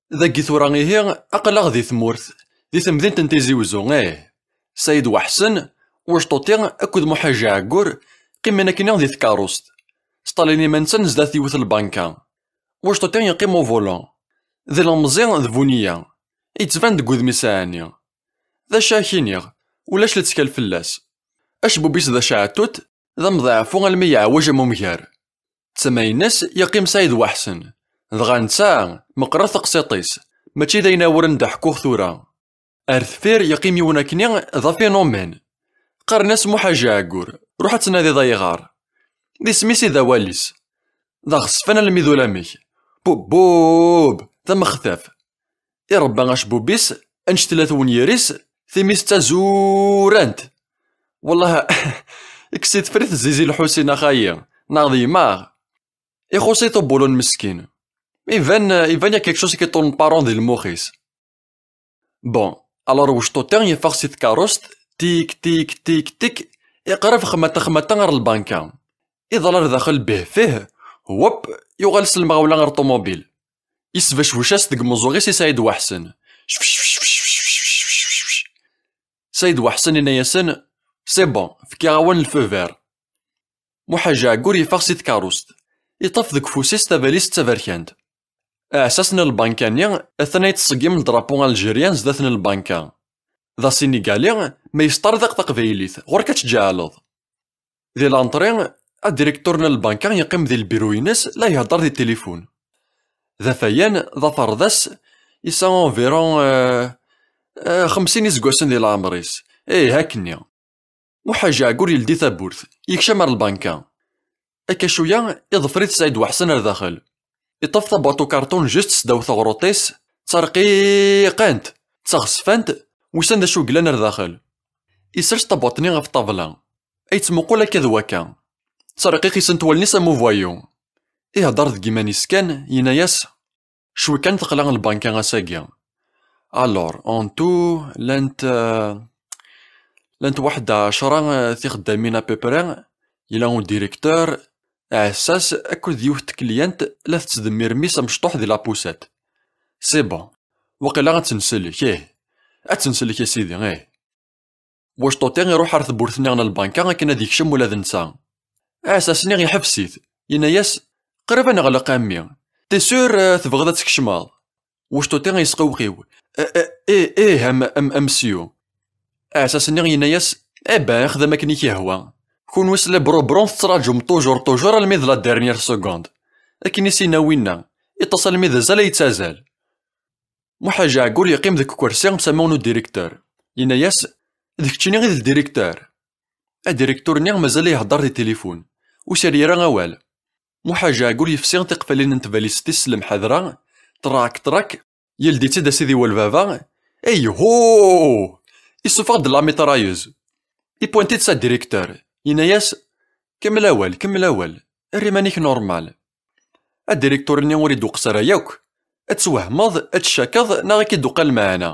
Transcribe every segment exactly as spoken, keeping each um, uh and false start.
Dagi tura ihi, aql-aɣ di tmurt, di temdint n Tizi Uzzu, ih. Sayid Waḥsen, Wecṭuṭi akked Muḥaǧ Ɛeggur qqimen akkenni di tkeṛṛust. Sṭalin iman-nsen zdat yiwet n lbanka. Wecṭuṭi yeqqim au volant. D ilemẓi d bu nniya. Yettban deg wudem-is ɛni. D acu ara k-iniɣ, ulac lettkal fell-as. Acebbub-is d aceɛtut, d ameḍɛafu almi yeɛwej am umger. D tama-ines yeqqim Sayid Waḥsen, dɣa netta meqqret teqsiṭ-is, mačči d ayen awren d-ḥkuɣ tura. Ar deffir yeqqim yiwen akkenni d aphénomène. Qqaren-as Muḥaǧ Ɛeggur, ruḥ ad tnadiḍ ayɣer. D isem-is i d awal-is. D aɣezfan almi d ulamek. Bub, bub, d amextaf. Irebba acebbub-is, annect-ila twenyir-is, timi-s d tazurant. Wellah, kkes-it frit zizi Lḥusin a xayi, neɣ d yemma. Ixuṣ-it ubulun meskin. Iban, iban y a quelque chose qui tourne pas rond di lmux-is. Bon, alors Wecṭuṭi yeffeɣ si tkeṛṛust, tik, tik, tik, tik, iqreb xmata, xmata ɣer lbanka. Iḍal ar daxel bih fih, wop, yuɣal s lemɣawla ɣer ṭumubil. Isbecbec-as deg umeẓẓuɣ-is i Saɛid Waḥsen. Cfec, cfec, cfec. Saɛid Waḥsen yenna-yasen: "C'est bon, fkiɣ-awen le feu vert." Muḥaǧ Ɛeggur yeffeɣ si tkeṛṛust. Iṭṭef deg ufus-is tabalizt d taberkant. Aɛessas n lbanka-nni atan a yettṣeggim drapeau algérien zdat n lbanka. D asinigali, ma yesṭerḍiq taqbaylit, ɣur-k ad tǧeɛleḍ. Di l'entrée, adiriktur n lbanka yeqqim di lbiru-ines la ihedder di tilifun. D afayan, d aferḍas, yesɛa environ, euh, euh, xemsin iseggasen di leɛmer-is. Ih, akkenni. Muḥaǧ Ɛeggur yeldi tawwurt, yekcem ar lbanka. Akka cwiya, iḍfer-it Saɛid Waḥsen ar daxel. Iṭṭef tabwaṭ ukarṭun just sdaw teɣruṭ-is, d tarqiqant, d taɣezfant, wissen d acu yellan ar daxel. Isers tabwaṭ-nni ɣef ṭṭabla, a yettmuqul akka d wakka. Ttserqiqisent wallen-is am uvayu. Ihedder deg yiman-is kan, yenna-yas: "Cwi kan teqla lbanka ass-agi." Alors, en tout, llant, euh, llant waḥed ɛecra, euh, tixeddamin à peu près, yella udirektur, aɛessas, akked yiwet n tkellyant la tettdemmir mmi-s amecṭuḥ di lapusat. C'est bon. Waqila ad tt-nsellek, ih. Ad tt-nsellek a sidi, ih. Wecṭuṭi iruḥ ar tewwurt-nni n lbanka akken ad yekcem ula d netta. Aɛessas-nni iḥbes-it, yenna-yas: "Qrib ad neɣleq a mmi. T'es sûr, euh, tebɣiḍ ad tkecmeḍ?" Wecṭuṭi yesqewqiw: "Eh, eh, eh, eh, am, am, a monsieur." Aɛessas-nni yenna-yas: "Eh ben, xdem akken i k-yehwa. Kunwi s les bro-bro tettraǧum toujours, toujours almi d la dernière seconde. Akken i s-yenna winna, iṭṭes almi d azal ay yettazal." Muḥaǧ Ɛeggur yeqqim deg ukersi s amawen n udirektur. Yenna-yas: "D keččini i d ldirektur." Adirektur-nni mazal ihedder di tilifun. Ur s-yerri ara awal. Muḥaǧ Ɛeggur yefsi tiqeffalin n tbalizt-is s lemḥadra, trak, trak, yeldi-tt-id a sidi walbaba, ayhuh! Isuffeɣ-d la mitrailleuse. Ipunt-it s adirektur. Yenna-yas: "Kemmel awal, kemmel awal. Err iman-ik normal." Adirektur-nni ur iduqqes ara yakk. Ad twehmeḍ, ad teccakeḍ, neɣ ad k-id-tuqal lmeɛna.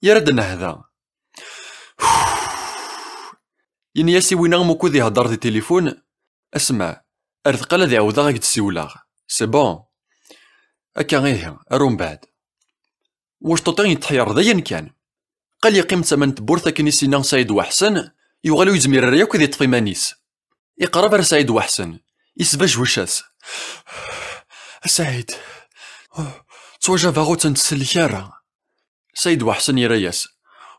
Yerra-d nnehda. Yenna-yas i winna am ukud ihedder di tilifun: "Asma, ar deqqal ad ɛawdeɣ ad k-d-siwleɣ. C'est bon." "Akka ihi, ar umbeɛd." Wecṭuṭi yetḥeyyeṛ dayen kan. Qal yeqqim d tama n tewwurt akken i s-yenna Saɛid Waḥsen, yuɣal ur yezmir ara yakk ad iṭṭef iman-is. Iqreb ar Saɛid Waḥsen, isbejwec-as: "A Saɛid, ttwajabeɣ ur tt-nettsellek ara." Saɛid Waḥsen yerra-yas: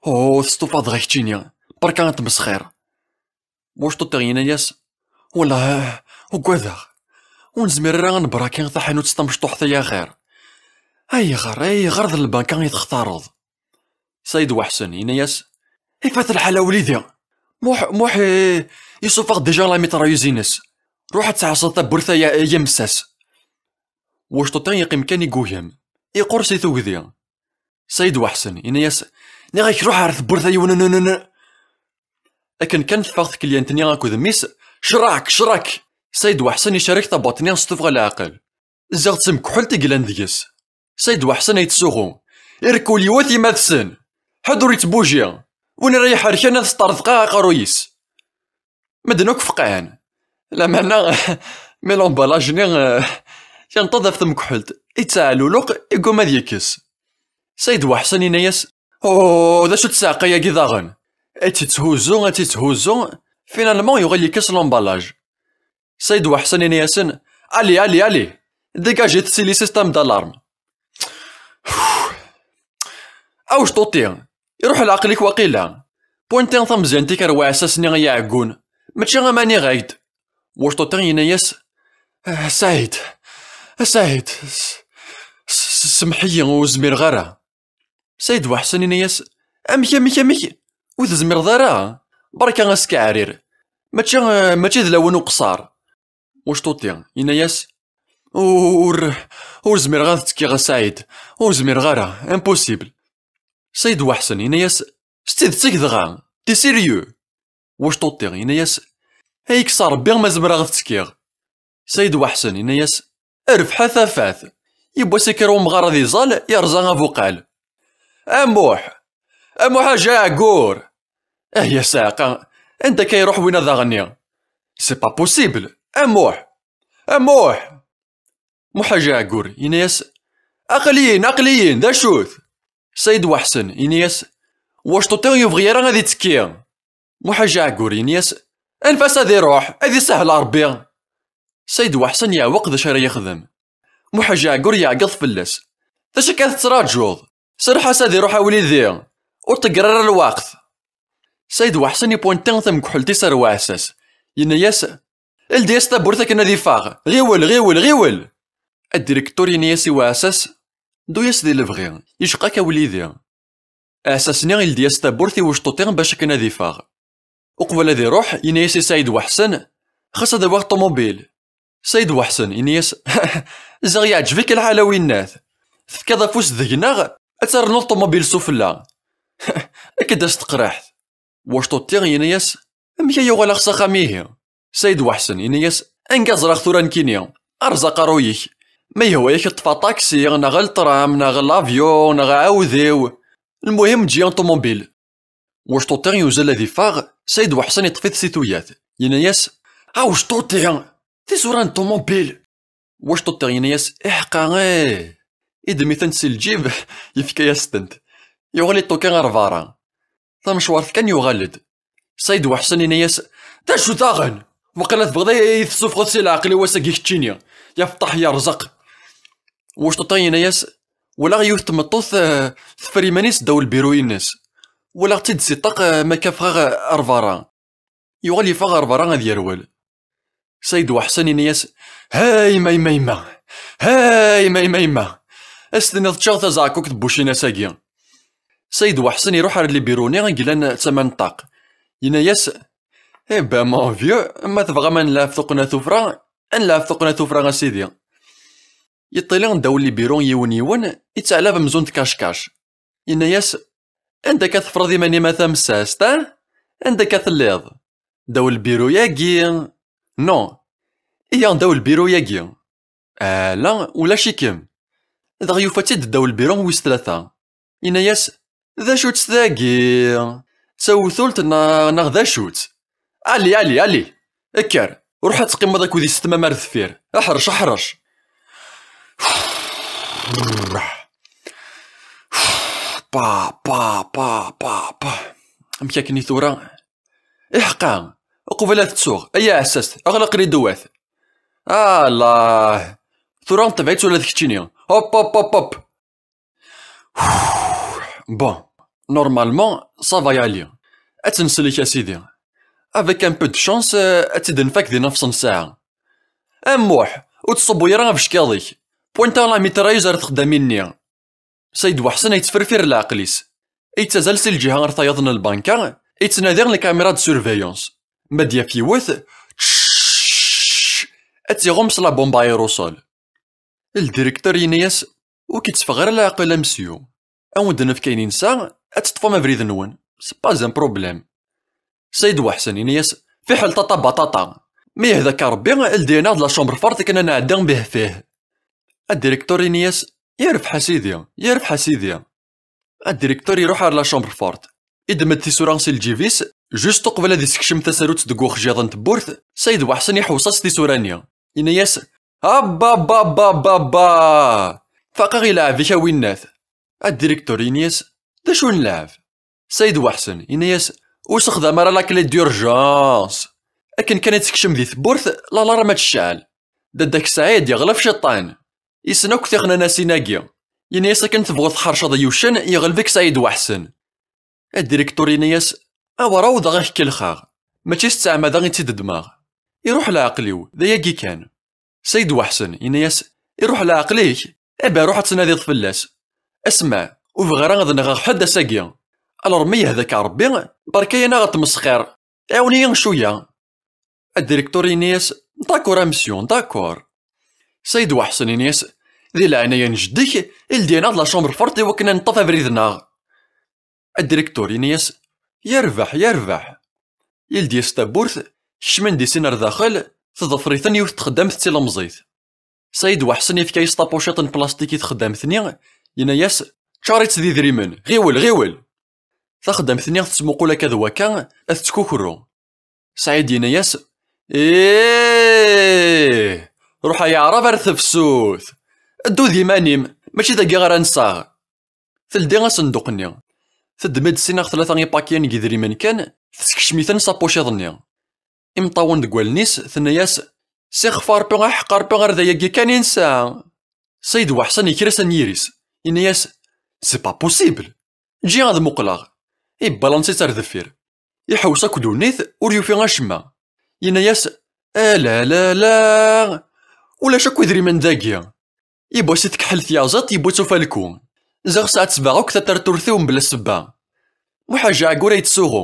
"Oh, testufaḍ ɣa keččini, berka ad tmesxir." Mucṭuṭ yenna-yas: "Wellah, ugadeɣ. Ur nezmir ara ad nebraki taḥanut tamecṭuḥt-a axir. Ayɣer, ayɣer d lbanka i textareḍ?" Saɛid Waḥsen yenna-yas: "Ifat lḥal a wlidi. Muḥ, Muḥ, eh, isuffeɣ déjà la mitrailleuse-ines. Ruḥ ad tɛasseḍ tawwurt-a, ay amessas." Mucṭuṭ yeqqim kan igugem. Iqurr si tugdi. Saɛid Waḥsen yenna-yas: "Nniɣ-ak ruḥ ar tewwurt a yiwen n-, n-, n-, n-." Akken kan teffeɣ tkellyant-nni akked mmi-s, "Crak, crak!" Saɛid Waḥsen icerrek tabwaṭ-nni s tuffɣa n leɛqel. Ziɣ d timkeḥḥult i yellan deg-s. Saɛid Waḥsen a yettsuɣu: "Irkul yiwet ima-tsen! Ḥedd ur yettbuji! Win ara iḥerken ad s-ṭerḍqeɣ aqerruy-is!" Medden akk feqɛen. Lameɛna, mi l'emballage-nni, eh, Yenṭeḍ ɣef temkeḥḥelt, yettɛelluleq, yegguma ad yekkes. Sayd Waḥsen yenna-yas: "Oh, d acu-tt ssiɛqa-agi daɣen?" Ad tt-itthuzzu, ad tt-itthuzzu, finalement yuɣal yekkes l'emballage. Sayd Waḥsen yenna-yasen: "Allez, allez, allez, dégagez-t, c'est le système d'alarme." Awecṭuṭi, iruḥ leɛqel-ik waqila. Pointi tameẓyant-ik ar uɛessas-nni i iɛeggun, mačči aman iɣ-ak-d. Wecṭuṭi yenna-yas: "Ah, Saɛid, a Saɛid, s-, s-, semmeḥ-iyi, ur zmireɣ ara." Saɛid Waḥsen yenna-yas: "Amek, amek, amek? Ur tezmireḍ ara? Berka askeɛrir. Mačči, mačči d lawan uqṣar." Wecṭuṭi yenna-yas: "Ur, ur zmireɣ ad ttekkiɣ a Saɛid. Ur zmireɣ ara. Impossible." Saɛid Waḥsen yenna-yas: "S tidet-ik dɣa? T'es sérieux?" Wecṭuṭi yenna-yas: "Ay kkes Ṛebbi ma zemreɣ ad ttekkiɣ." Saɛid Waḥsen yenna-yas: "Rbeḥ a tafat." Yiwwas ikker umɣar ad iẓal, yerẓa abuqal. "A Muḥ! A Muḥ a Jaɛgur!" "Ah ya ssiɛqa, anda akka iruḥ winna daɣenni? C'est pas possible! A Muḥ! A Muḥ!" Muḥ a Jaɛgur yenna-yas: "Aql-iyin, aql-iyin, d acu-t?" Saɛid Waḥsen yenna-yas: "Wecṭuṭi ur yebɣi ara ad ittekki." Muḥ a Jaɛgur yenna-yas: "Anef-as ad iruḥ, ad isahel Ṛebbi." Saɛid Waḥsen yeɛweq d acu ara yexdem. Muḥ a Jaɛgur yeɛgeḍ fell-as: "D acu akka tettraǧuḍ? Serreḥ-as ad iruḥ a wlidi, ur ṭegger ara lweqt." Saɛid Waḥsen ipunti tamekḥelt-is ar uɛessas, yenna-yas: "Ldi-yas tawwurt akken ad iffeɣ, ɣiwel, ɣiwel, ɣiwel!" Adirektur yenna-yas i uɛessas: "Ddu-yas di lebɣi, icqa-k a wlidi." Aɛessas-nni ildi-yas tawwurt i wecṭuṭi bac akken ad iffeɣ. Uqbel ad iruḥ, yenna-yas i Saɛid Waḥsen: "Xas ad awiɣ ṭumubil." Saɛid Waḥsen yenna-yas: "Ziɣ yeɛǧeb-ik lḥal a winnat. Tefkiḍ afus deg-neɣ, ad ternuḍ ṭumubil sufella. Ad k-d-as teqriḥt." Wecṭuṭi yenna-yas: "Amek ay uɣaleɣ s axxam ihi?" Saɛid Waḥsen yenna-yas: "Anga ẓriɣ tura nekkini? Erẓ aqerruy-ik. Ma yehwa-yak ṭṭef aṭaksi, neɣ lṭram, neɣ l'avion, neɣ aɛawdiw. Lmuhim, eǧǧ-iyi ṭumubil." Wecṭuṭi yuzal ad iffeɣ, Saɛid Waḥsen iṭṭef-it si tuyat. Yenna-yas: "A Wecṭuṭi, tisura n ṭumubil!" Wecṭuṭi yenna-yas: "Iḥqa, ih." Iddem-itent si lǧib, yefka-yas-tent. Yuɣal iṭṭuki ɣer berra. Tamecwart kan yuɣal-d. Saɛid Waḥsen yenna-yas: "D acu daɣen? Waqila tebɣiḍ ad iyi-tessufɣeḍ si leɛqel-iw ass-agi keččini, ya feṭṭaḥ ya rẓeq." Wecṭuṭi yenna-yas: "Walaɣ yiwet tmeṭṭut, eh, teffer iman-is ddaw lbiru-ines. Walaɣ-tt-id si ṭṭaq, eh, ma kafeɣ ar berra." Yuɣal yeffeɣ ɣer berra ad yerwel. Saɛid Waḥsen yenna-yas: "Hey, ma yemma, yemma! Hey, ma yemma, yemma! Ad s-tiniḍ ččiɣ tazeɛkukt n wucinas-agi." Saɛid Waḥsen iruḥ ar libiru-nni i yellan d tama n ṭṭaq. Yenna-yas: "Eh ben, mon vieux, ma tebɣam ad nelɛeb tuqqna tuffra, ad nelɛeb tuqqna tuffra a sidi." Yeṭṭili ddaw libiru yiwen yiwen, yettɛelab amzun d kac-kac. Yenna-yas: "Anda akka teffreḍ iman-im a tamessast, ah? Anda akka telliḍ? Ddaw lbiru-yagi?" "Non." "Ihi ddaw lbiru-yagi." "Ala, ulac-ikem." Dɣa yufa-tt-id ddaw lbiru wis tlata. Yenna-yas: "D acu-tt tagi? D tawtult neɣ, neɣ d acu-tt? Allez, allez, allez! Kker, ruḥ ad teqqimeḍ akked yessetma-m ar deffir. Aḥrec, aḥrec!" Pa, pa, pa, pa, pa. Amek akken i tura? Iḥqa, uqbel ad ttuɣ, ay aɛessast, aɣlaq riduwat. Allah! Tura tebɛ-itt ula d keččini. Hop, hop, hop, hop! Bon, normalement, ça va y aller. Ad tt-nsellek a sidi. Avec un peu de chance, euh, ad tt-id-nfak di nefṣ n ssaɛa. A Muḥ, ur ttṣubbu ara abeckiḍ-ik. Pointa la mitrailleuse ar texdamin-nni. Saɛid Waḥsen yettferfir leɛqel-is. Yettazal si lǧiha ar tayeḍ n lbanka, yettnadi lkamira de surveillance. Ma d-yaf yiwet, tcc, ad tt-iɣumm s la bombe aérosol. Ldirektur yenna-yas: "Ur k-itteffeɣ ara leɛqel a mesyu. A wen-d-nefk ayen i nesɛa, ad teṭṭfem abrid-nwen. C'est pas un problème." Saɛid Waḥsen yenna-yas: "Fiḥel ṭaṭa baṭaṭa. Ma yehda-k Ṛebbi, ldi-aneɣ-d la chambre forte akken ad nɛeddi bihfih." Adirektur yenna-yas: "Yerbeḥ a sidi, yerbeḥ a sidi." Adirektur iruḥ ar la chambre forte. Iddem-d tisura si lǧib-is, juste uqbel ad isekcem tasarut deg uxjiḍ n tewwurt, Saɛid Waḥsen iḥewṣ-as tisura-nni. Yenna-yas: Abba, abba, abba, abba! Faqeɣ i leɛb-ik a winnat. Ad direktur ini-as: "D acu n leɛb?" Sayid Waḥsen ini-as: "Ur sexdam ara la clé d'urgence. Akken kan i tt-tekcem di tewwurt, l'alarme ad tecɛel. Dadda-k Saɛid yeɣleb ciṭṭan. Yessen akk tixnanasin-agi. Ini-as akken tebɣuḍ tḥerceḍ yuccen, yeɣleb-ik Saɛid Waḥsen." Ad direktur ini-as: "Awer awḍeɣ ad k-kellxeɣ. Mačči s ttɛemada i tt-id-ddmeɣ. Iruḥ leɛqel-iw, d ayagi kan." Sayid Waḥsen ini-as: "Iruḥ leɛqel-ik? Aba ruḥ ad tnadiḍ fell-as. Asma, ur bɣiɣ ara ad nɣeɣ ḥedd ass-agi. Alors ma yehda-k Ṛebbi, berka-yaneɣ ad tmesxir. Ɛiwen-iyi cuyya." Ad direktur ini-as: "D'accord a monsieur, d'accord." Sayid Waḥsen ini-as: "Di leɛnaya n jeddi-k, ildi-yaneɣ-d la chambre forte i wakken ad neṭṭef abrid-nneɣ." Ad direktur ini-as: "Yerbeḥ, yerbeḥ." Yeldi-as tawwurt, kecmen di sin ar daxel, teḍfer-iten yiwet n txeddamt d tilemẓit. Sayid Waḥsen yefka-yas tapuciṭ n plastik i txeddamt-nni, yenna-yas: "Ččar-itt d idrimen, ɣiwel, ɣiwel!" Taxeddamt-nni tettmuqul akka d wakka, ad tettkukru. Saɛid yenna-yas: "Ih! Ruḥ ay aɛrab ar tefsut! Ddu d iman-im, mačči dagi ara nsaɣ." Teldi asenduq-nni. Teddem-d sin neɣ tlata ipakyen n yidrimen kan, tessekcem-iten s apuciḍ-nni. Imeṭṭawen deg wallen-is, tenna-yas: "Sixef a Ṛebbi, aḥeqq a Ṛebbi, ar d ayagi kan i nesɛa." Sayid Waḥsen yekres anyir-is, yenna-yas: "C'est pas possible! Ǧǧi ad muqleɣ." Ibalansi-tt ar deffir. Iḥewwes akk ddunit, ur yufi acemma. Yenna-yas: "Ala, ala, ala! Ulac akk idrimen dagi!" Yewwi-as i tkeḥḥelt yaẓiḍt, yewwi-tt ufalku. Ziɣ sɛettbeɣ akk taterturt-iw mebla ssebba. Muḥ Aɛgur yettsuɣu: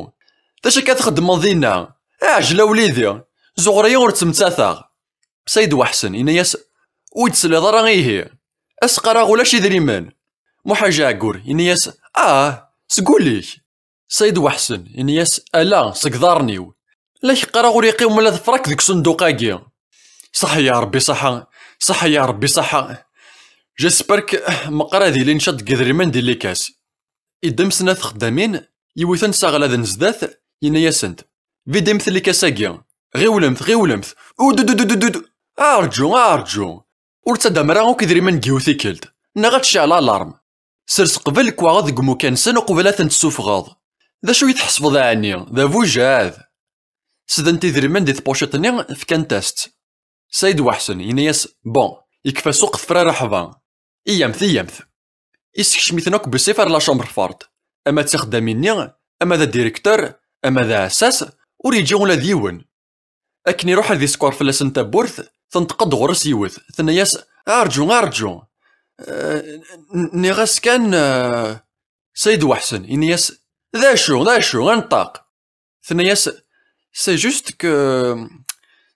"D acu akka txeddmeḍ dinna? Ɛjel a wlidi! Zuɣer-iyi ur ttmettateɣ!" Sayid Waḥsen yenna-yas: "Ur yi-d-tesliḍ ara ihi? As-qqareɣ ulac idrimen." Muḥ Aɛgur yenna-yas: "Ah, seg ul-ik!" Sayid Waḥsen yenna-yas: "Ala, seg iḍarren-iw. La k-qqareɣ ur yeqqim ula d frak deg usenduq-agi." "Ṣaḥḥa ya Ṛebbi, ṣaḥḥa, ṣaḥḥa ya Ṛebbi, ṣaḥḥa. J'espère que meqqar ad ilin ciṭ n yidrimen di likas." Iddem snat txeddamin, yewwi-tent s aɣlad n zdat, yenna-yasent: "Vidimt likas-agi, ɣiwlemt, ɣiwlemt, ududududud, arǧu, arǧu. Ur ttadam ara akk idrimen deg yiwet tikkelt, neɣ ad tecɛel alarm. Sers qbel lekwaɣeḍ deg umukan-nsen uqbel ad tent-tessufɣeḍ. D acu i tḥesbeḍ ɛni, d abujad?" Sdent idrimen di tpuciṭ-nni, fkant-as-tt. Sayid Waḥsen yenna-yas: "Bon, yekfa ssuq tefra rreḥba. Iyyamt, iyyamt." Issekcem-iten akk bessif ar la chambre forte, ama d tixeddamin-nni, ama d adirektur, ama d aɛessas, ur yeǧǧi ula d yiwen. Akken iruḥ ad isekkeṛ fell-asen tawwurt, tenṭeq-d ɣur-s yiwet, tenna-yas: "Arǧu, arǧu! Eh, n-, nniɣ-as kan, eh." Sayid Waḥsen yenna-yas: "D acu, d acu, a neṭṭaq?" Tenna-yas: "C'est juste que,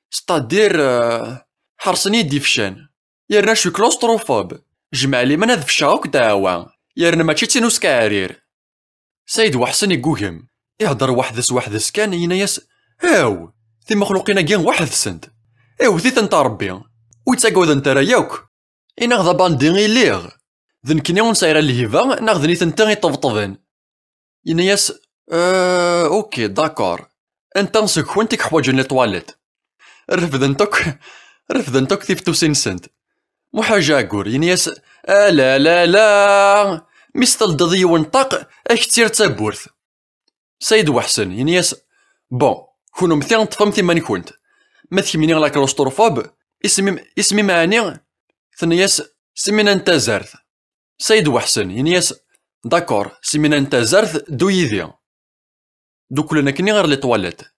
c'est-à-dire, eh, ḥerṣen-iyi-d ifeccan. Yerna je suis claustrophobe. Jmeɛ liman ad fecceɣ akk ddeɛwa. Yerna mačči d tin uskeɛrir." Sayid Waḥsen iggugem. Ihedder weḥd-s, weḥd-s kan, yenna-yas: "Aw, timexluqin-agi weḥd-sent. Iwet-itent Ṛebbi. Ur ttaggadent ara yakk. Inaɣ d abandi i lliɣ. D nekkni ur nesɛi ara lhiba, neɣ d nitenti i ṭebṭben." Yenna-yas: "Euh, ok, d'accord. Anta seg-kent i yeḥwaǧen les toilettes?" Refdent akk, refdent akk tiftusin-nsent. Muḥ Aɛgur yenna-yas: "Ala, ala, ala! Mi s-teldiḍ yiwen ṭṭaq, ad k-tt-yerr d tawwurt." Sayid Waḥsen yenna-yas: "Bon, kunemti ṭṭfemt iman-nkent. Ma d kemmini la claustrophobe, isem-im, isem-im ɛni?" Tenna-yas: "Simina n Tazart." Sayid Waḥsen yenna-yas: "D'accord, Simina n Tazart, ddu yid-i." Duklen akkenni ɣer les toilettes.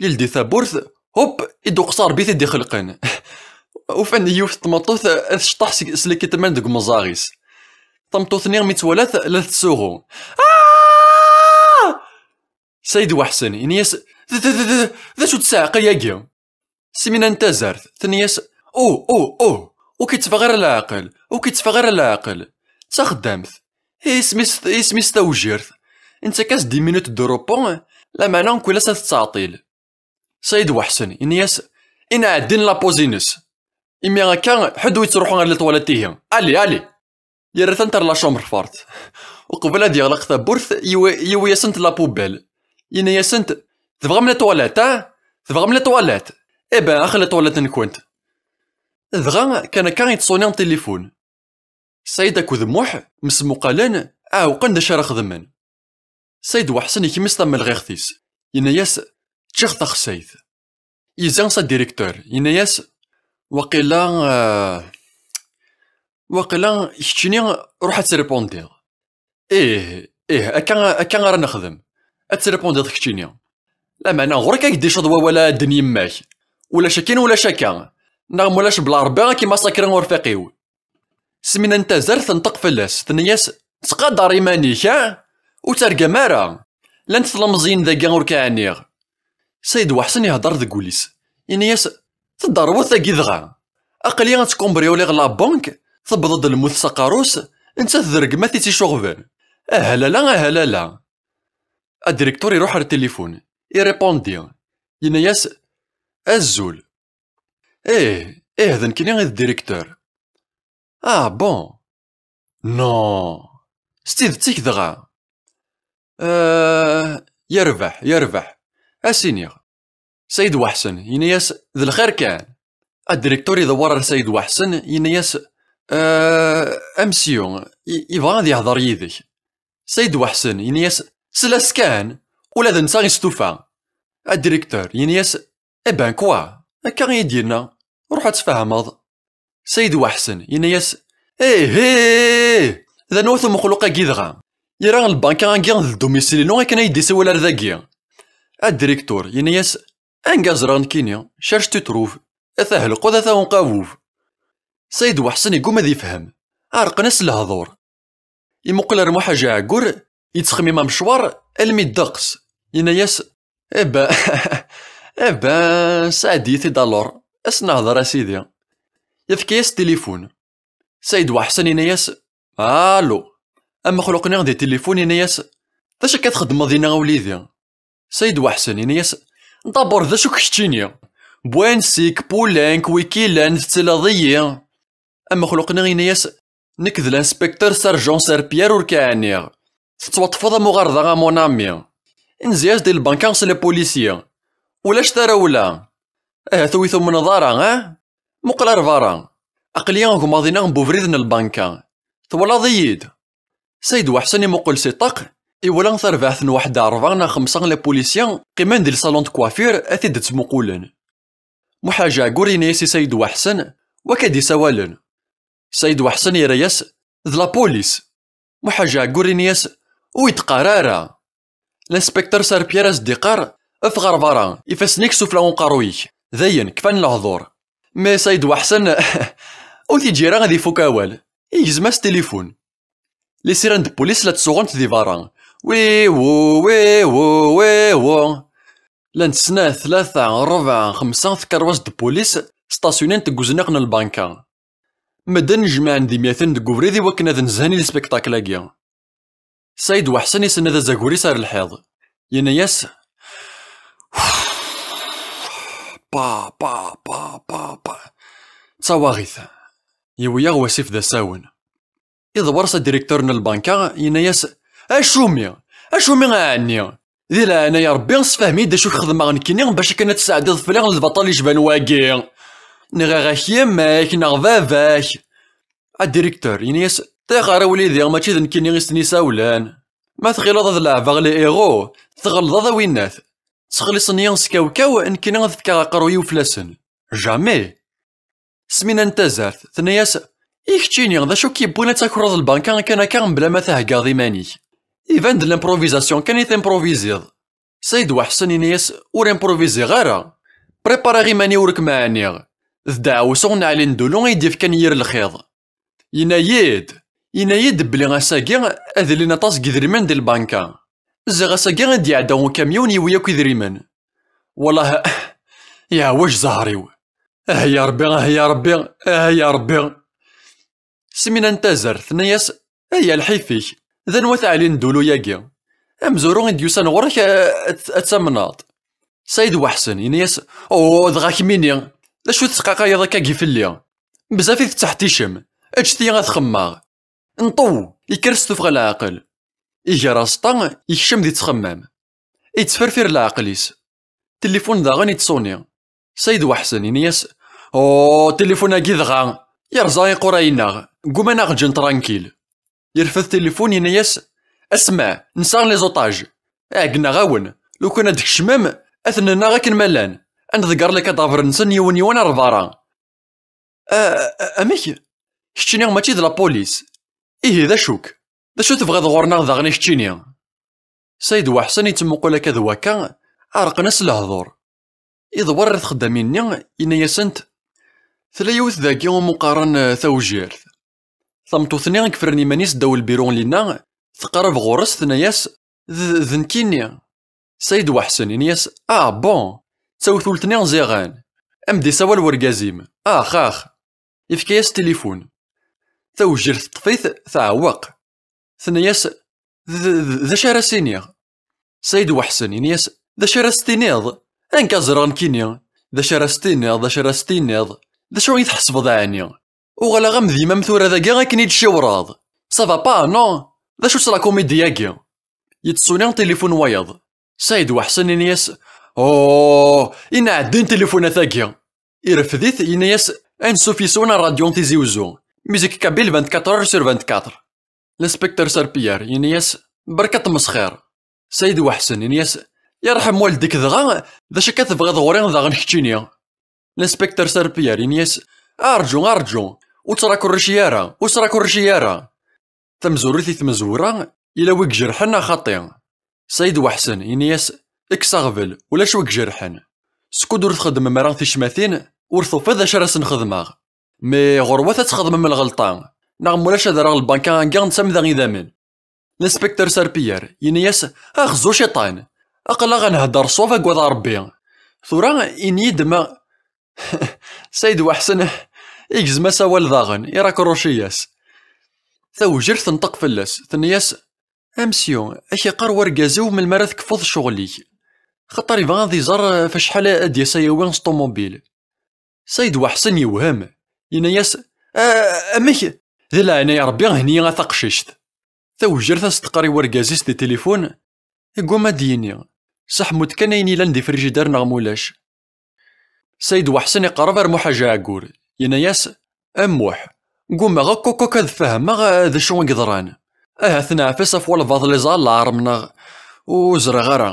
Yeldi tawwurt, hop, i d-uqes Ṛebbi i t-id-ixelqen. Ufan yiwet n tmeṭṭut ad tecṭeḥ seg, s lekitman deg umeẓẓaɣ-is. Tameṭṭut-nni mi tt-walat la tettsuɣu. "Ah!" Sayid Waḥsen yenna-yas: "D, d, d, d, d acu-tt ssiɛqa-agi?" Simina n Tazart tenna-yas: "Oh, oh, oh, ur k-itteffeɣ ara leɛqel, ur k-itteffeɣ ara leɛqel. D taxeddamt. Isem-is, isem-is tawjirt. Nettak-as dix minutes de repos, lameɛna mkul ass ad tettɛeṭṭil." Sayid Waḥsen yenna-yas: "I nɛeddin la pause-ines. Imi akka, ḥedd ur yettruḥu ɣer les toilettes ihi. Allez, allez!" Yerra-tent ar la chambre forte. Uqbel ad yeɣleq tawwurt, yewwi-, yewwi-yasent la poubelle. Yenna-yasent: "Tebɣam les toilettes, ah? Tebɣam les toilettes? Eh ben, ax les toilettes-nkent." Dɣa kan akka yettṣuni tilifun. Saɛid akked Muḥ msmuqalen, ɛewqen d acu ara xedmen. Saɛid Waḥsen ikmes tamelɣiɣt-is, yenna-yas: "Ččiɣ taxsayt." Yezzi s adiriktur, yenna-yas: "Waqila, eh, waqila keččini ruḥ ad tripondiḍ." "Ih, ih, akka, akka ara nexdem. Ad tripondiḍ keččini. Lameɛna ɣur-k ad k-d-icaḍ wawal a ddin yemma-k. Ulac akin ulac akka. Neɣ mulac bla Rebbi ad k-imasakri urfiq-iw." Smina n Tazart tenṭeq fell-as, tenna-yas: "Ttqadar iman-ik, ha? Ur ttergam ara. Llant tlemẓiyin dagi ur k-ɛniɣ." Saɛid Waḥsen ihedder deg wul-is, yenna-yas: "Tedderweḍ tagi dɣa? Aql-i ad tkumbriwliɣ la banque, tewweḍ-d lmut s aqerru-s, nettat d rregmat i tt-icuɣben. Ahalala, ahalala." Adiriktur iruḥ ar tilifun, iripundi, yenna-yas: "Azul." "Ih, ih, d nekkini i d directeur." "Ah bon? Non, s tidet-ik dɣa?" "Eh, yerbeḥ, yerbeḥ. Ad s-iniɣ." Saɛid Waḥsen yenna-yas: "D lxir kan." Adiriktur idewwer ar Saɛid Waḥsen, yenna-yas: "Eh, amsyu, i-, yebɣa ad yehder yid-k." Saɛid Waḥsen yenna-yas: "Sel-as kan, ula d netta istufa." Adiriktur yenna-yas: "Eh ben quoi, akka i yi-d-yenna, ruḥ ad tfehmeḍ." Saɛid Waḥsen yenna-yas: "Eh, eh, eh, d anwa-t umexluq-agi dɣa? Ira lbanka-agi d domicile-inu akken ay d-isiwel ar dagi." Adiriktur yenna-yas: "Anga ẓriɣ nekkini, cherche tu trouves, ata helqud ata unqabub." Saɛid Waḥsen yegguma ad yefhem, ɛerqen-as lehdur. Imuqel ar Muḥ Aɛeggur, yettxemmim amecwar almi ddeqs, yenna-yas: "Eh ben, eh ben, sɛeddi-yi-t-id alors, ad s-nehder a sidi." Yefka-yas tilifun. Saɛid Waḥsen yenna-yas: "Allo." Amexluq-nni di tilifun yenna-yas: "D acu akka txeddmeḍ dinna a wlidi?" Saɛid Waḥsen yenna-yas: "D'abord d acu-k keččini? Bwansik, pulenk, wikilan, tettiliḍ-iyi." Amexluq-nni yenna-yas: "Nekk d l'inspecteur sergent Serpierre ur k-ɛniɣ. Tettwaṭṭfeḍ am uɣerda a mon ami. Nzi-as di lbanka s les policiers. Ulac tarawla. Ahat ur yi-tumneḍ ara, ah? Muqel ar berra. Aql-i agmaḍ-inna n ubrid n lbanka. Twalaḍ-iyi-d?" Saɛid Waḥsen imuqel si ṭṭaq, iwala tarbaɛt n waḥed rebɛa neɣ xemsa les policiers qqimen di le salon de coiffure a t-id-ttmuqulen. Muḥ Aɛeggur yenna-yas i Saɛid Waḥsen: "Wa ka d-isawalen." Saɛid Waḥsen yerra-yas: "D la police." Muḥ Aɛeggur yenna-yas: "Ur yi-d-qqar ara." L'inspecteur Serpierre as-d-iqqar: "Af ɣer berra, ifassen-ik sufla uqerruy-ik." Dayen, kfan lehdur. Mais Saɛid Waḥsen ur t-yeǧǧi ara ad ifuk awal. Igzem-as tilifun. Les sirènes de police la ttsuɣunt di berra. Wiwu, wiwu, wiwu. Llant snat, tlata, rebɛa, xemsa tkerwas de police stasyunent deg uzniq n lbanka. Medden jemɛen-d imyaten deg ubrid i wakken ad nezhen i lspektakl-agi. Saɛid Waḥsen isenned azagur-is ar lḥiḍ. Yenna-yas: "Pa, pa, pa, pa, pa. D tawaɣit. Yewwi-yaɣ wasif d asawen." Iḍewwer s adiriktur n lbanka, yenna-yas: "Acumi? Acumi a ɛni? Di leɛnaya Rebbi, sefhem-iyi-d acu k-xedmeɣ nekkini bac akken ad tesɛeddiḍ fell-i lbaṭel yecban wagi. Nɣiɣ-ak yemma-k neɣ baba-k." Adiriktur yenna-yas: "Ṭṭixer a wlidi, mačči d nekkini i sen-isawlen. Ma tɣileḍ ad leɛbeɣ les héros, tɣelḍeḍ a winnat. Ttxelliṣen-iyi s kawkaw, nekkini ad fkeɣ aqerruy-iw fell-asen. Jamais." Smina n Tazart tenna-yas: "I keččini, d acu k-yewwin ad takreḍ lbanka akken akka mebla ma theggaḍ iman-ik? Iban d l'improvisation kan i timproviziḍ." Saɛid Waḥsen yenna-yas: "Ur improviziɣ ara. Prépariɣ iman-iw ur kem-ɛniɣ. D ddeɛwessu n Ɛli n Dulu i d-yefkan yir lxiḍ. Yenna-yi-d, yenna-yi-d belli ass-agi ad ilin aṭas n yidrimen di lbanka. Ziɣ ass-agi i d-iɛedda ukamyun yewwi akk idrimen. Wellah, yeɛwej zzher-iw. Ah ya Rebbi, ah ya Rebbi, ah ya Rebbi." Smina n Tazart tenna-yas: "Ay a lḥif-ik, d anwa-t Ɛli n Dulu-yagi? Amezwaru i d-yusan ɣur-k, a-, a-, ad tamneḍ?" Saɛid Waḥsen yenna-yas: "Oh, dɣa kemmini, d acu tesqaqayeḍ akkagi fell-i? Bezzaf i tetteḥticem, eǧǧet-iyi ad xemmeɣ." Nṭew, yekker s tuffɣa leɛqel. Iger aẓeṭṭa, yekcem di ttxemmam. Yettferfir leɛqel-is. Tilifun daɣen yettṣuni. Saɛid Waḥsen yenna-yas: Oh, tilifun-agi dɣa yerẓa iqura-ineɣ, gguman aɣ-ǧǧen tranquille. Yerfed tilifun, yenna-yas: "Asma, nesɛa les otages. Ɛeggneɣ-awen, lukan ad d-kecmem, ad ten-nnaɣ akken ma llan, ad nḍegger lekadaver-nsen yiwen yiwen ar berra." "A, a, amek? Keččini mačči d la police? Ihi d acu-k? D acu tebɣiḍ ɣur-neɣ daɣen i keččini?" Sayd Waḥsen yettmuqul akka d wakka, ɛerqen-as lehdur. Iḍewwer ar txeddamin-nni, yenna-yasent: "Tella yiwet dagi umi qqaren, eh, Tawjirt." Tameṭṭut-nni i yefren iman-is ddaw lbiru n Lina, teqreb ɣur-s, tenna-yas: "D, d nekkini." Sayd Waḥsen yenna-yas: "Ah, bon, d tawtult-nni ziɣen. Am d-isawal wergaz-im. Ax, ax." Yefka-yas tilifun. Tawjirt teṭṭef-it, teɛweq. Tenna-yas: "D, d, d acu ara s-iniɣ?" Sayd Waḥsen yenna-yas: "D acu ara s-tiniḍ? Anga ẓriɣ nekkini. D acu ara s-tiniḍ, d acu ara s-tiniḍ? D acu i tḥesbeḍ ɛni? Uɣaleɣ am d yemma-m tura dagi akken i d-tciwreḍ. Ça va pas, non? D acu-tt la comédie-agi?" Yettṣuni tilifun wayeḍ. Sayd Waḥsen yenna-yas: "Oh, inɛeddin tilifunat-agi." Irfed-it, yenna-yas: "Ansuf yes-wen ar radio Tizi Uzzu. Musique kabyle vingt-quatre heures sur vingt-quatre." L'inspecteur Serpillère yenna-yas: "Berka tmesxir." Sayd Waḥsen yenna-yas: "Yerḥem waldik dɣa, d acu akka tebɣiḍ ɣur-i daɣen keččini?" L'inspecteur Serpillère yenna-yas: "Arǧu, arǧu, ur ttrakurici ara, ur ttrakurici ara." Tamezwarut i tmezwura, yella wi ijerḥen a xaṭi. Sayd Waḥsen yenna-yas: "Kkes aɣbel, ulac wi ijerḥen. Skud ur txeddmem ara ticmatin, ur tufiḍ d acu ara sen-xedmeɣ. Mi ɣur-wat ad txedmem lɣelṭa, neɣ mulac ad rreɣ lbanka-agi d tamda idammen." L'inspecteur Serpillère yenna-yas: "Axzu ciṭan, aql-aɣ nhedder ṣṣwab agad Ṛebbi. Tura ini-yi-d ma." Sayd Waḥsen igzem-as awal daɣen, irakruci-yas. Tawjirt tenṭeq fell-as, tenna-yas: "Amsyu, ak-iqqar wergaz-iw melmi ara tkeffuḍ ccɣel-ik, xaṭer yebɣa ad iẓer ɣef acḥal ad d-yas ad yawi s ṭumubil." Sayd Waḥsen yewhem, yenna-yas: "A-, amek? Di leɛnaya Ṛebbi, hni a taqcict." Tawjirt as-teqqar i wergaz-is di tilifun, igguma ad d-yini: "Seḥmu-d kan ayen yellan di frijider neɣ mulac." Sayd Waḥsen iqerreb ar Muḥ Ḥaji Ɛeggur, yenna-yas: "A Muḥ, ggumaɣ akk, akk, akk ad fehmeɣ, eh, d acu i yeḍran. Ahat neɛfes ɣef walbaḍ liẓal lɛerm neɣ ur ẓriɣ ara.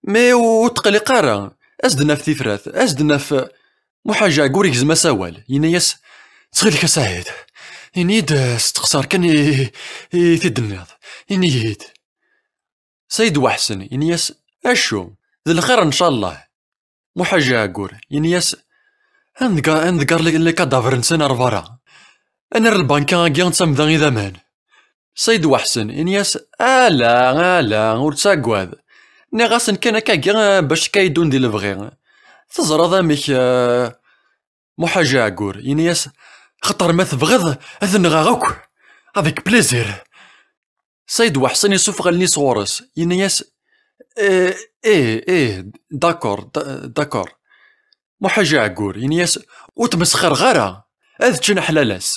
Mi ur tqelliq ara, as-d naf tifrat, as-d naf." Muḥ Ḥaji Ɛeggur igzem-as awal, yenna-yas: "Ttxil-k a Saɛid, ini-d, eh, steqsar kan i, i t-id-tenniḍ, ini-yi-d." Sayd Waḥsen, ini-yas: "Acu? D lxir ncallah." Muḥ Ḥaji Ɛeggur, ini-yas: "Ad nḍegger, ad nḍegger le-, lekadaver-nsen ar berra. Ad nerr lbanka-agi d tamda idammen." Sayd Waḥsen, ini-yas: "Ala, ala, ur ttaggad. Nniɣ-asen kan akkagi, eh, bac akka i ddun di lebɣi. Teẓriḍ amek, eh." Muḥ Ḥaji Ɛeggur, ini-yas: "Xaṭer ma tebɣiḍ, ad nɣeɣ akk. Avec plaisir." Sayd Waḥsen isuffeɣ allen-is ɣur-s, yenna-yas: "Eh, eh, eh, d'accord, d-, d'accord." Muḥ Ḥaji Ɛeggur, yenna-yas: "Ur tmesxireɣ ara, ad ččen aḥlalas."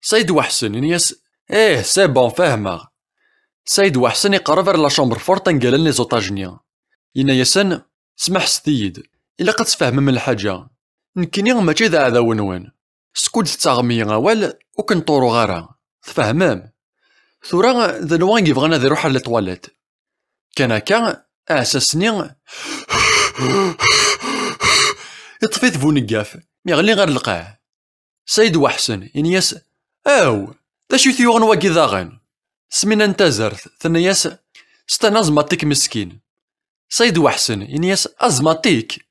Sayd Waḥsen, yenna-yas: "Eh, c'est bon, fehmeɣ." Sayd Waḥsen iqerreb ar la chambre forte anga llan les otages-nni. Yenna-yasen: "Smeḥset-iyi-d, ilaq ad tfehmem lḥaǧa. Nekkini mačči d aɛdaw-nwen. Skud tettaɣem-iyi awal, ur ken-ṭuruɣ ara. Tfehmem? Tura d anwa i yebɣan ad iruḥ ar les toilettes?" Kan akka, aɛessas-nni iṭṭef-it buneggaf, yeɣli ɣer lqaɛ. Sayd Waḥsen, ini-yas: "Aw, d acu i t-yuɣen wagi daɣen?" Smina n Tazart, tenna-yas: "S tanaẓmaṭik meskin." Sayd Waḥsen, ini-yas: "Aẓmaṭik?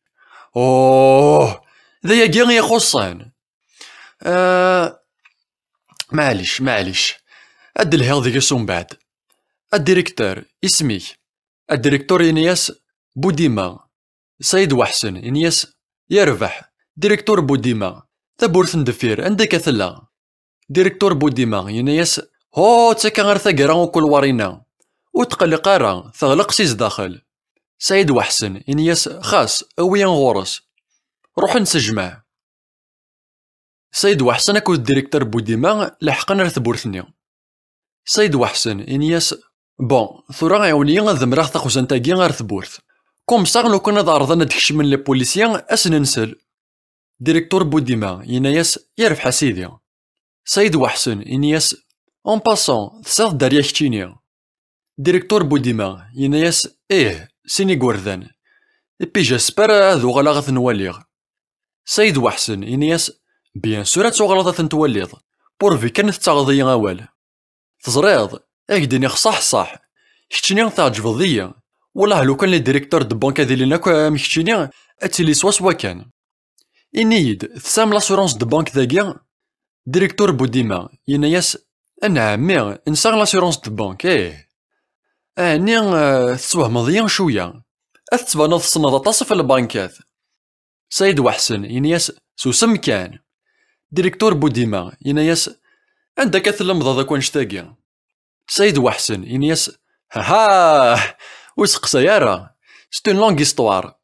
Oh, d ayagi i ixuṣṣen." Ah, maɛlic, maɛlic. Ad d-lhiɣ deg-s umbeɛd. A directeur, isem-ik? A directeur, ini-yas: "Budima." Sayd Waḥsen, ini-yas: "Yerbeḥ, directeur Budima, tawwurt n deffir, anda akka tella?" Directeur Budima, yenna-yas: "Ho, ttakka ar taggara ukulwar-inna. Ur tqelliq ara, teɣleq si zdaxel." Sayd Waḥsen, ini-yas: "Xas, awi-yan ɣur-s." Ruḥen s jmaɛ. Sayd Waḥsen akked directeur Budima leḥqen ar tewwurt-nni. Sayd Waḥsen, ini-yas: "Bon, tura ɛiwen-iyi ad zemreɣ taxzant-agi ar tewwurt. Comme ça, lukan ad ɛerḍen ad d-kecmen les policiers, ad sen-nsel." Directeur Boudima yenna-yas: "Yerbeḥ a sidi." Saïd Waḥsen yenna-yas: "En passant, tesɛiḍ dderya keččini?" Directeur Boudima yenna-yas: "Ih, sin igerdan. Et puis j'espère ad uɣaleɣ ad ten-waliɣ." Saïd Waḥsen yenna-yas: "Bien sûr ad tuɣaleḍ ad ten-twaliḍ, pourvu kan tettaɣeḍ-iyi awal. Teẓriḍ, ad k-d-iniɣ ṣaḥ ṣaḥ, keččini tɛeǧbeḍ-iyi. Wellah lukan les directeurs de banque ad ilin akk am keččini, ad tili swaswa kan. Ini-yi-d, tesɛam l'assurance de banque dagi?" Directeur Boudima yenna-yas: "A nna ɛemmi, nesɛa l'assurance de banque, ih." "Ɛni, eh, tettwehmeḍ-iyi cwiya? Ad tettbaneḍ tessneḍ aṭas ɣef lbankat." Saïd Waḥsen yenna-yas: "Susem kan." Directeur Boudima yenna-yas: "Anda akka tlemdeḍ akk annect-agi?" Saïd Waḥsen yenna-yas: "Haha, ur seqsay ara. C'est une longue histoire."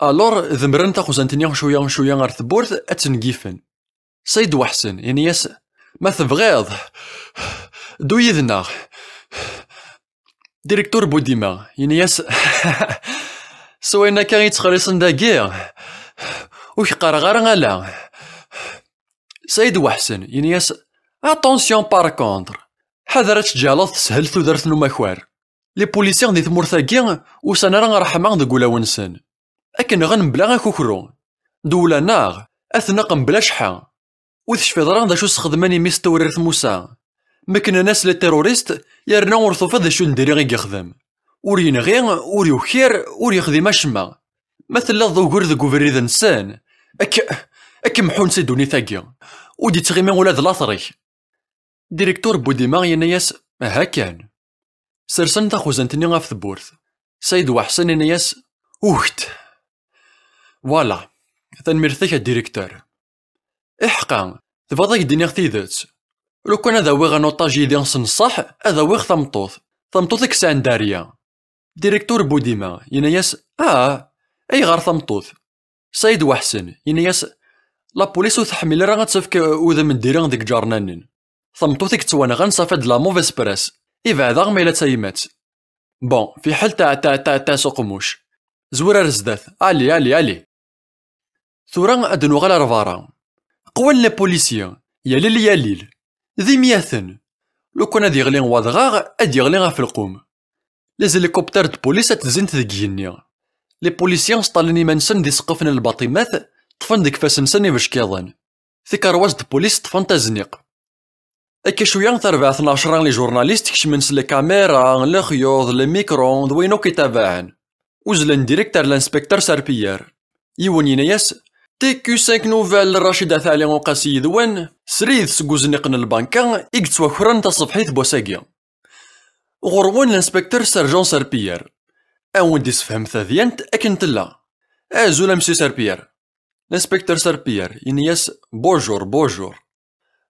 Alors, demmren taxzant-nni cwiya cwiya ɣer tewwurt, ad tengifen. Saïd Waḥsen yenna-yas: "Ma tebɣiḍ, ddu yid-neɣ." Directeur Boudima yenna-yas: "S wayen akka i ttxelliṣen dagi, ur k-qqareɣ ara ala." Saïd Waḥsen yenna-yas: "Attention par contre, ḥader ad tǧeɛleḍ teshel tudert n umakar. Les policiers di tmurt-agi ur sɛan ara ṛṛeḥma deg ulawen-nsen. Ad k-nɣen mebla akukru. Ddewla-nneɣ ad t-naqem mebla cceḥḥa. Ur tecfiḍ ara d acu sxedmen i Miss Tewrirt Musa? Meknen-as les terroristes, yerna ur tufiḍ d acu n diri i yexdem. Ur yenɣi, ur yukir, ur yexdim acemma. Ma telliḍ d ugur deg ubrid-nsen, ad k-, ad k-mḥun si ddunit-agi. Ur d-ittɣimi ula d later-ik." Directeur Boudima yenna-yas: "Aha kan." Sersen taxuzant-nni ɣef tewwurt. Saïd Waḥsen yenna-yas: "Ukt." "Voilà. Tanemmirt-ik a directeur. Iḥqa, tebɣiḍ ad k-d-iniɣ tidet? Lukan ad awiɣ un otage yid-i s ṣṣeḥ, ad awiɣ tameṭṭut. Tameṭṭut i yesɛan dderya." Directeur Boudima yenna-yas: "Ah, ayɣer tameṭṭut?" Saïd Waḥsen yenna-yas: "La police ur tḥemmel ara ad tefk udem n diri deg iǧarnanen. Tameṭṭut i yettwanɣan, ça fait de la mauvaise presse. Ibeɛd-aɣ ma yella d tayemmat. Bon, fiḥel ta, ta, ta, ta s uqemmuc. Zwir ar zdat. Allez, allez, allez." Tura ad nuɣal ar berra. Qwan les policiers, yalil yalil. D imyaten. Lukan ad yeɣli wadɣaɣ, ad yeɣli ɣef lqum. Les hélicoptères de police ad tezzint deg igenni. Les policiers sṭallen iman-nsen di ssqef n lbaṭimat, ṭṭfen deg ifassen-nsen ibeckiḍen. Tikerwas de police ṭṭfent azniq. Akka cwiya, tarbaɛt n ɛecra les journalistes kecmen s les caméras, lexyuḍ, les micros, d wayen akk itabaɛen. Uzzlen direct ar l'inspecteur Serpillère. Yiwen yenna-yas: "T Q cinq Nouvelles, Rachid At Ɛli Uqasi yid-wen, srid seg uzniq n lbanka i yettwakren taṣebḥit n wass-agi. Ɣur-wen l'inspecteur sergent Serpillère." A wen-d-isefhem tadyant akken tella. "Azul a monsieur Serpillère." L'inspecteur Serpillère yenna-yas: "Bonjour, bonjour."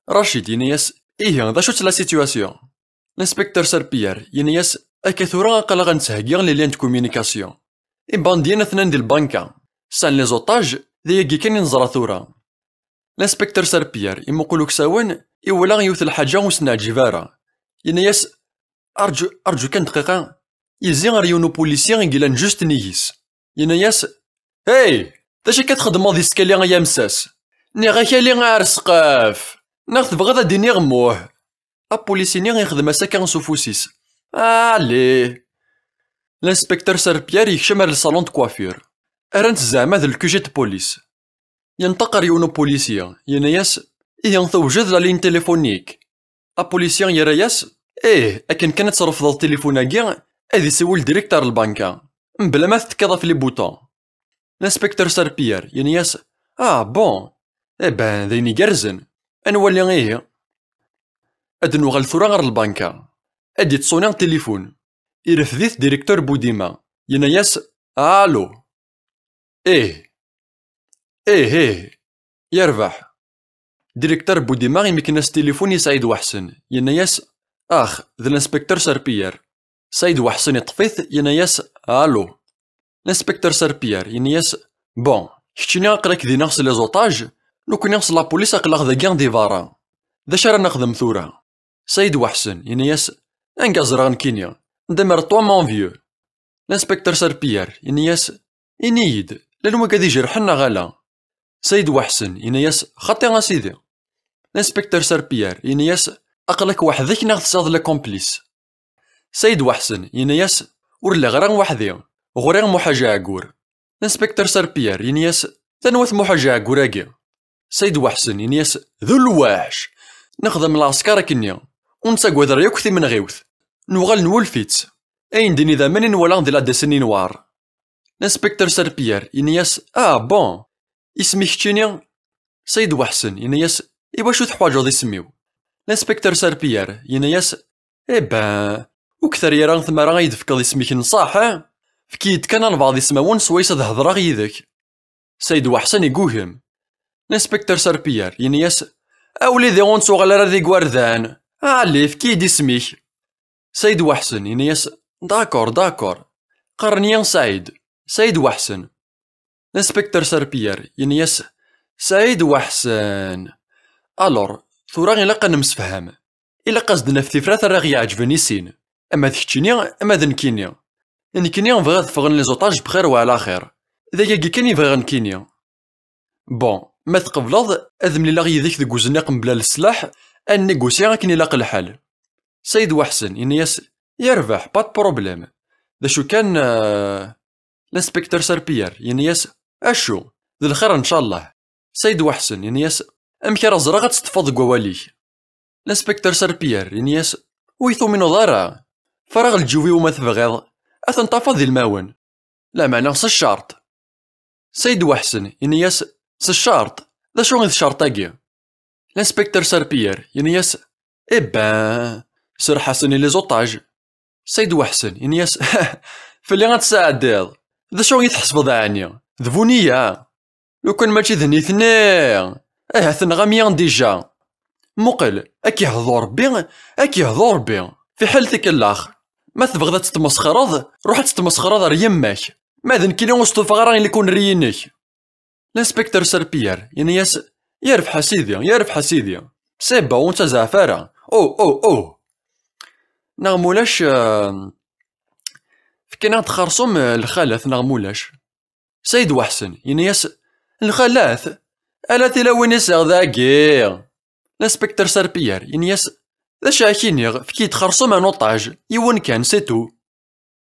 Rachid yenna-yas: "Ihi, d acu-tt la situation?" L'inspecteur Serpillère yenna-yas: "Akka tura aql-aɣ nettheggi les liens de communication. Ibandiyen atnan di lbanka, sɛan les otages, d ayagi kan i neẓra tura." L'inspecteur Serpillère imuqel uksawen, iwala yiwet lḥaǧa ur s-neɛǧib ara. Yenna-yas: "Arǧu, arǧu kan dqiqa." Yezzi ɣer yiwen upulisi i yellan just nnig-s. Yenna-yas: "Hey, d acu akka txeddmeḍ di skali ay amessas? Nniɣ-ak ali ar ssqef! Neɣ tebɣiḍ ad d-iniɣ muh?" Apulisi-nni ixdem-as akka s ufus-is. "Allez!" L'inspecteur Serpillère yekcem ar le salon de coiffure. Rran-t zeɛma d le Q G de police. Yenṭeq ɣer yiwen upulisi, yenna-yas: "Ihi tewjed la ligne téléphonique?" Apulisi yerra-yas: "Ih, akken kan ad trefdeḍ tilifun-agi, ad isiwel direct ar lbanka, mebla ma tettekkiḍ ɣef les boutons." L'inspecteur Serpillère yenna-yas: "Ah bon, eh ben, d ayen igerrzen. Ad nwali ihi." Ad nuɣal tura ɣer lbanka. Ad d-ittṣuni tilifun. Irfed-it directeur Boudima. Yenna-yas: "Allô?" "Ih. Ih, ih. Yerbeḥ." Directeur Boudima imekken-as tilifun i Saïd Waḥsen. Yenna-yas: "Ax, d l'inspecteur Serpillère." Saïd Waḥsen iṭṭef-it, yenna-yas: "Allô?" L'inspecteur Serpillère yenna-yas: "Bon, keččini aql-ak dinna s les otages, nekkni s la police aql-aɣ dagi di berra. D acu ara nexdem tura?" Saïd Waḥsen yenna-yas: "Anga ẓriɣ nekkini, demeure-toi mon vieux." L'inspecteur Serpillère yenna-yas: "Ini-yi-d, llan wigad ijerḥen neɣ ala?" Sayid Waḥsen, yenna-yas: "Xaṭi a sidi." L'inspecteur Serpillère, yenna-yas: "Aql-ak weḥd-k neɣ tesɛiḍ les complices?" Sayid Waḥsen, yenna-yas: "Ur lliɣ ara weḥd-i. Ɣur-i Muḥaǧ Ɛeggur." L'inspecteur Serpillère, yenna-yas: "D anwa-t Muḥaǧ Ɛeggur-agi?" Sayid Waḥsen, yenna-yas: "D lweḥc! Nexdem lɛesker akkenni. Ur nettagad ara yakk timenɣiwt. Nuɣal nwulef-itt. Ayen din idammen i nwala di la décennie noire." L'inspecteur Serpillère, yenna-yas: "Ah, bon! Isem-ik keččini?" Sayid Waḥsen, yenna-yas: "Iwacu teḥwaǧeḍ isem-iw?" L'inspecteur Serpillère, yenna-yas: "Eh ben, ur k-terri ara tmara ad yi-d-tefkeḍ isem-ik n ṣṣeḥ, eh? Efk-iyi-d kan albaɛḍ ismawen swayes ad hedreɣ yid-k." Sayid Waḥsen igugem. L'inspecteur Serpillère, yenna-yas: "A wlidi, ur nettuɣal ara d igerdan. Ɛli, efk-iyi-d isem-ik." Sayid Waḥsen, yenna-yas: "D'accord, d'accord. Qqaren-iyi Saɛid. Sayid Waḥsen." L'inspecteur Serpillère, yenna-yas: "Saɛid Waḥsen. Alors, tura ilaq ad nemsefham. Ilaq ad s-d-naf tifrat ara ɣ-iɛeǧben i sin. Ama d keččini, ama d nekkini. Nekkini bɣiɣ ad ffɣen les otages bxir wa ɛla xir. D ayagi kan i bɣiɣ nekkini. Bon, ma tqebleḍ, ad mlileɣ yid-k deg uzniq mebla leslaḥ, ad nnigusya akken ilaq lḥal." Sayid Waḥsen, yenna-yas: "Yerbeḥ, pas de problème. D acu kan, euh," L'inspecteur Serpillère, yenna-yas: "Acu? D lxir, ncallah." Sayid Waḥsen, yenna-yas: "Amek ara ẓreɣ ad teṭṭfeḍ deg wawal-ik?" L'inspecteur Serpillère, yenna-yas: "Ur yi-tumineḍ ara? Ferreɣ lǧiw-iw ma tebɣiḍ. Ad ten-tafeḍ d ilmawen. Lameɛna s ccerṭ." Sayid Waḥsen, yenna-yas: "S ccerṭ? D acu i d ccerṭ-agi?" L'inspecteur Serpillère, yenna-yas: "Eh ben, serreḥ-asen i les otages." Sayid Waḥsen, yenna-yas: "Fell-i ad tesɛeddiḍ? D acu i tḥesbeḍ ɛni? D bu nniya? Lukan mačči d nitni, ahat tenɣam-iyi déjà. Muqel, ad k-ihdu Rebbi, ad k-ihdu Rebbi. Fiḥel tikellax. Ma tebɣiḍ ad tettmesxireḍ, ruḥ ad tettmesxireḍ ar yemma-k. Ma d nekkini ur stufaɣ ara i lkunri-inek." L'inspecteur Serpillère, yenna-yas: "Yerbeḥ a sidi, yerbeḥ a sidi. C'est bon, ur ttazeɛf ara. Oh, oh, oh." Neɣ mulac, euh, fkan-aɣ-d xerṣum, euh, lxalat, neɣ mulac. Sayid Waḥsen, yenna-yas: "Lxalat? Ala tilawin i sɛiɣ dagi." L'inspecteur Serpillère, yenna-yas: "D acu ara k-iniɣ, efk-iyi-d xerṣum un otage, yiwen kan, c'est tout."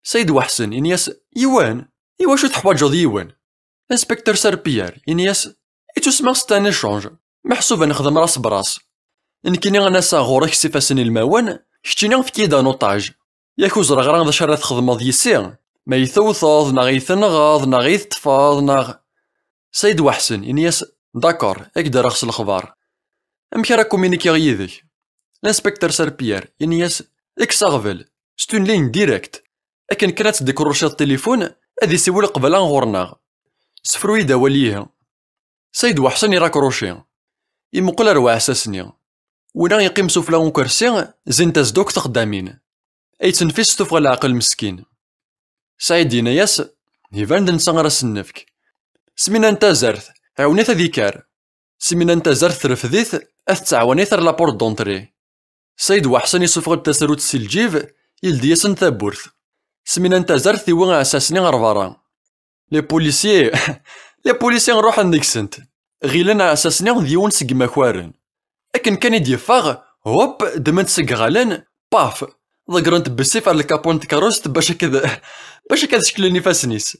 Sayid Waḥsen, yenna-yas: "Yiwen? Iwacu teḥwaǧeḍ yiwen?" L'inspecteur Serpillère, yenna-yas: "Ittusma c'est un échange, meḥsub ad nexdem ras bras. Nekkini ad n-aseɣ ɣur-k s ifassen ilmawen, keččini efk-iyi-d un otage. Yak ur ẓriɣ ara d acu ara txedmeḍ yis-i, ma i tewteḍ, neɣ i tenɣeḍ, neɣ i teṭṭfeḍ, neɣ." Sayid Waḥsen, yenna-yas: "D'accord, ad k-d-rreɣ s lexbar. Amek ara communiquiɣ yid-k?" L'inspecteur Serpillère, yenna-yas: "Kkes aɣbel, c'est une ligne directe. Akken kan ad tdekruciḍ tilifun, ad isiwel qbala ɣur-neɣ. Sefru-yi-d awal ihi." Sayid Waḥsen irakruci. Imuqel ar uɛessas-nni. Winna yeqqim sufla ukersi, zint-as-d akk texdamin. Ay ttnefis s tuffɣa leɛqel meskin. Saɛid yenna-yas: "Iban d netta ara sen-nefk. Smina n Tazart, ɛiwen-it ad ikker." Smina n Tazart trefd-it, ad t-tɛawen ar la porte d'entrée. Saɛid Waḥsen isuffeɣ-d tasarut si lǧib, yeldi-yasen tawwurt. Smina n Tazart tiwi aɛessas-nni ɣer berra. Les policiers, les policiers ruḥen deg-sent. Ɣilen aɛessas-nni d yiwen seg imakaren. Akken kan i d-yeffeɣ, hop, ddmen-t seg iɣallen, paf, ḍeggren-t bessif ar lkapu n tkeṛṛust bac akka d, bac akka ad ceklen ifassen-is.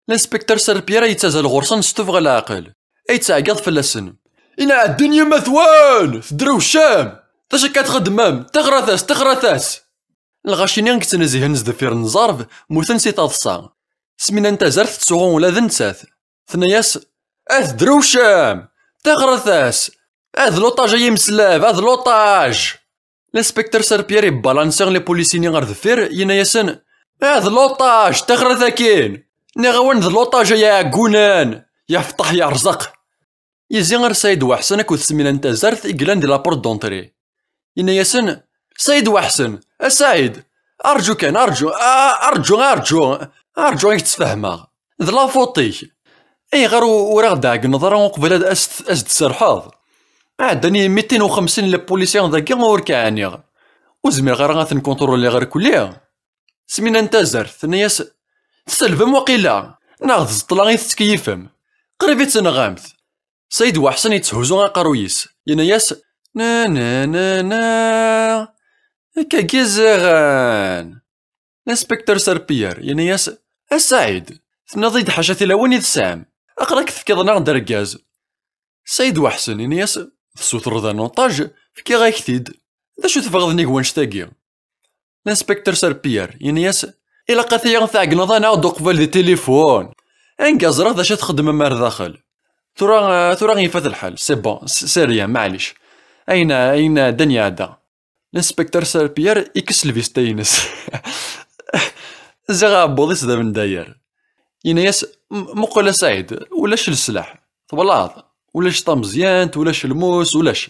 L'inspecteur Serpillère yettazal ɣur-sen s tuffɣa leɛqel. Ay ttɛeggiḍ fell-asen: "Inɛedden yemma-twen! Tedrewcem! D acu akka txeddmem? Tiɣratas, tiɣratas!" Lɣaci-nni i yettnezzihen sdeffir n ẓẓerb mmuten si taḍsa. Smina n Tazart tettsuɣu ula d nettat. Tenna-yas: "Ad tedrewcem! Tiɣratas! Ad l'otage ay imeslab, ad l'otage!" L'inspecteur Serpillère yebbalansi les policiers-nni ɣer deffir, yenna-yasen: "Ad l'otage, tiɣrat akin! Nniɣ-awen d l'otage ay iɛeggunen! Ya feṭṭaḥ ya rẓaq!" Yezzi ar Saɛid Waḥsen akked Smina n Tazart i yellan di la porte d'entrée. Yenna-yasen: "Saɛid Waḥsen, a Saɛid, arǧu kan, arǧu, a-, arǧu, arǧu, arǧu, ad k-ttfehmeɣ. D la faute-ik. Ayɣer u-, ur aɣ-d-ɛeggneḍ ara uqbel ad as-, as-d-tserḥeḍ? Ɛeddan-iyi mitin u xemsin les policiers dagi ur k-ɛniɣ. Ur zmireɣ ara ad ten-kunṭruliɣ irkelli." Smina n Tazart, tenna-yas: "Tselbem waqila, neɣ d ẓeṭla i tettkeyyifem? Qrib i tt-tenɣamt. Saïd Waḥsen yetthuzzu aqerruy-is, yenna-yas: "Na, na, na, na, akkagi ziɣen." L'inspecteur Serpillère yenna-yas: "A Saɛid, tenniḍ-iyi-d ḥaca tilawin i tesɛam, aql-ak tefkiḍ-aneɣ-d argaz." Saïd Waḥsen yenna-yas: "Tessutreḍ avantage, fkiɣ-ak-t-id. D acu tebɣiḍ nnig wannect-agi?" L'inspecteur Serpillère yenna-yas: "Ilaq a tiyi tɛeggneḍ-aneɣ-d uqbel di tilifun. Anga ẓriɣ d acu txeddmem ar daxel. Tura, tura ifat lḥal, c'est bon, c'est rien, maɛlic. Ayen, ayen ɛeddan yeɛda." L'inspecteur Serpillère ikkes lvista-ines. Ziɣ aɛebbuḍ-is d amendayer. Yenna-yas: "M-, muqel a Saɛid, ulac leslaḥ. Twalaḍ? Ulac tameẓyant, ulac lmus, ulac.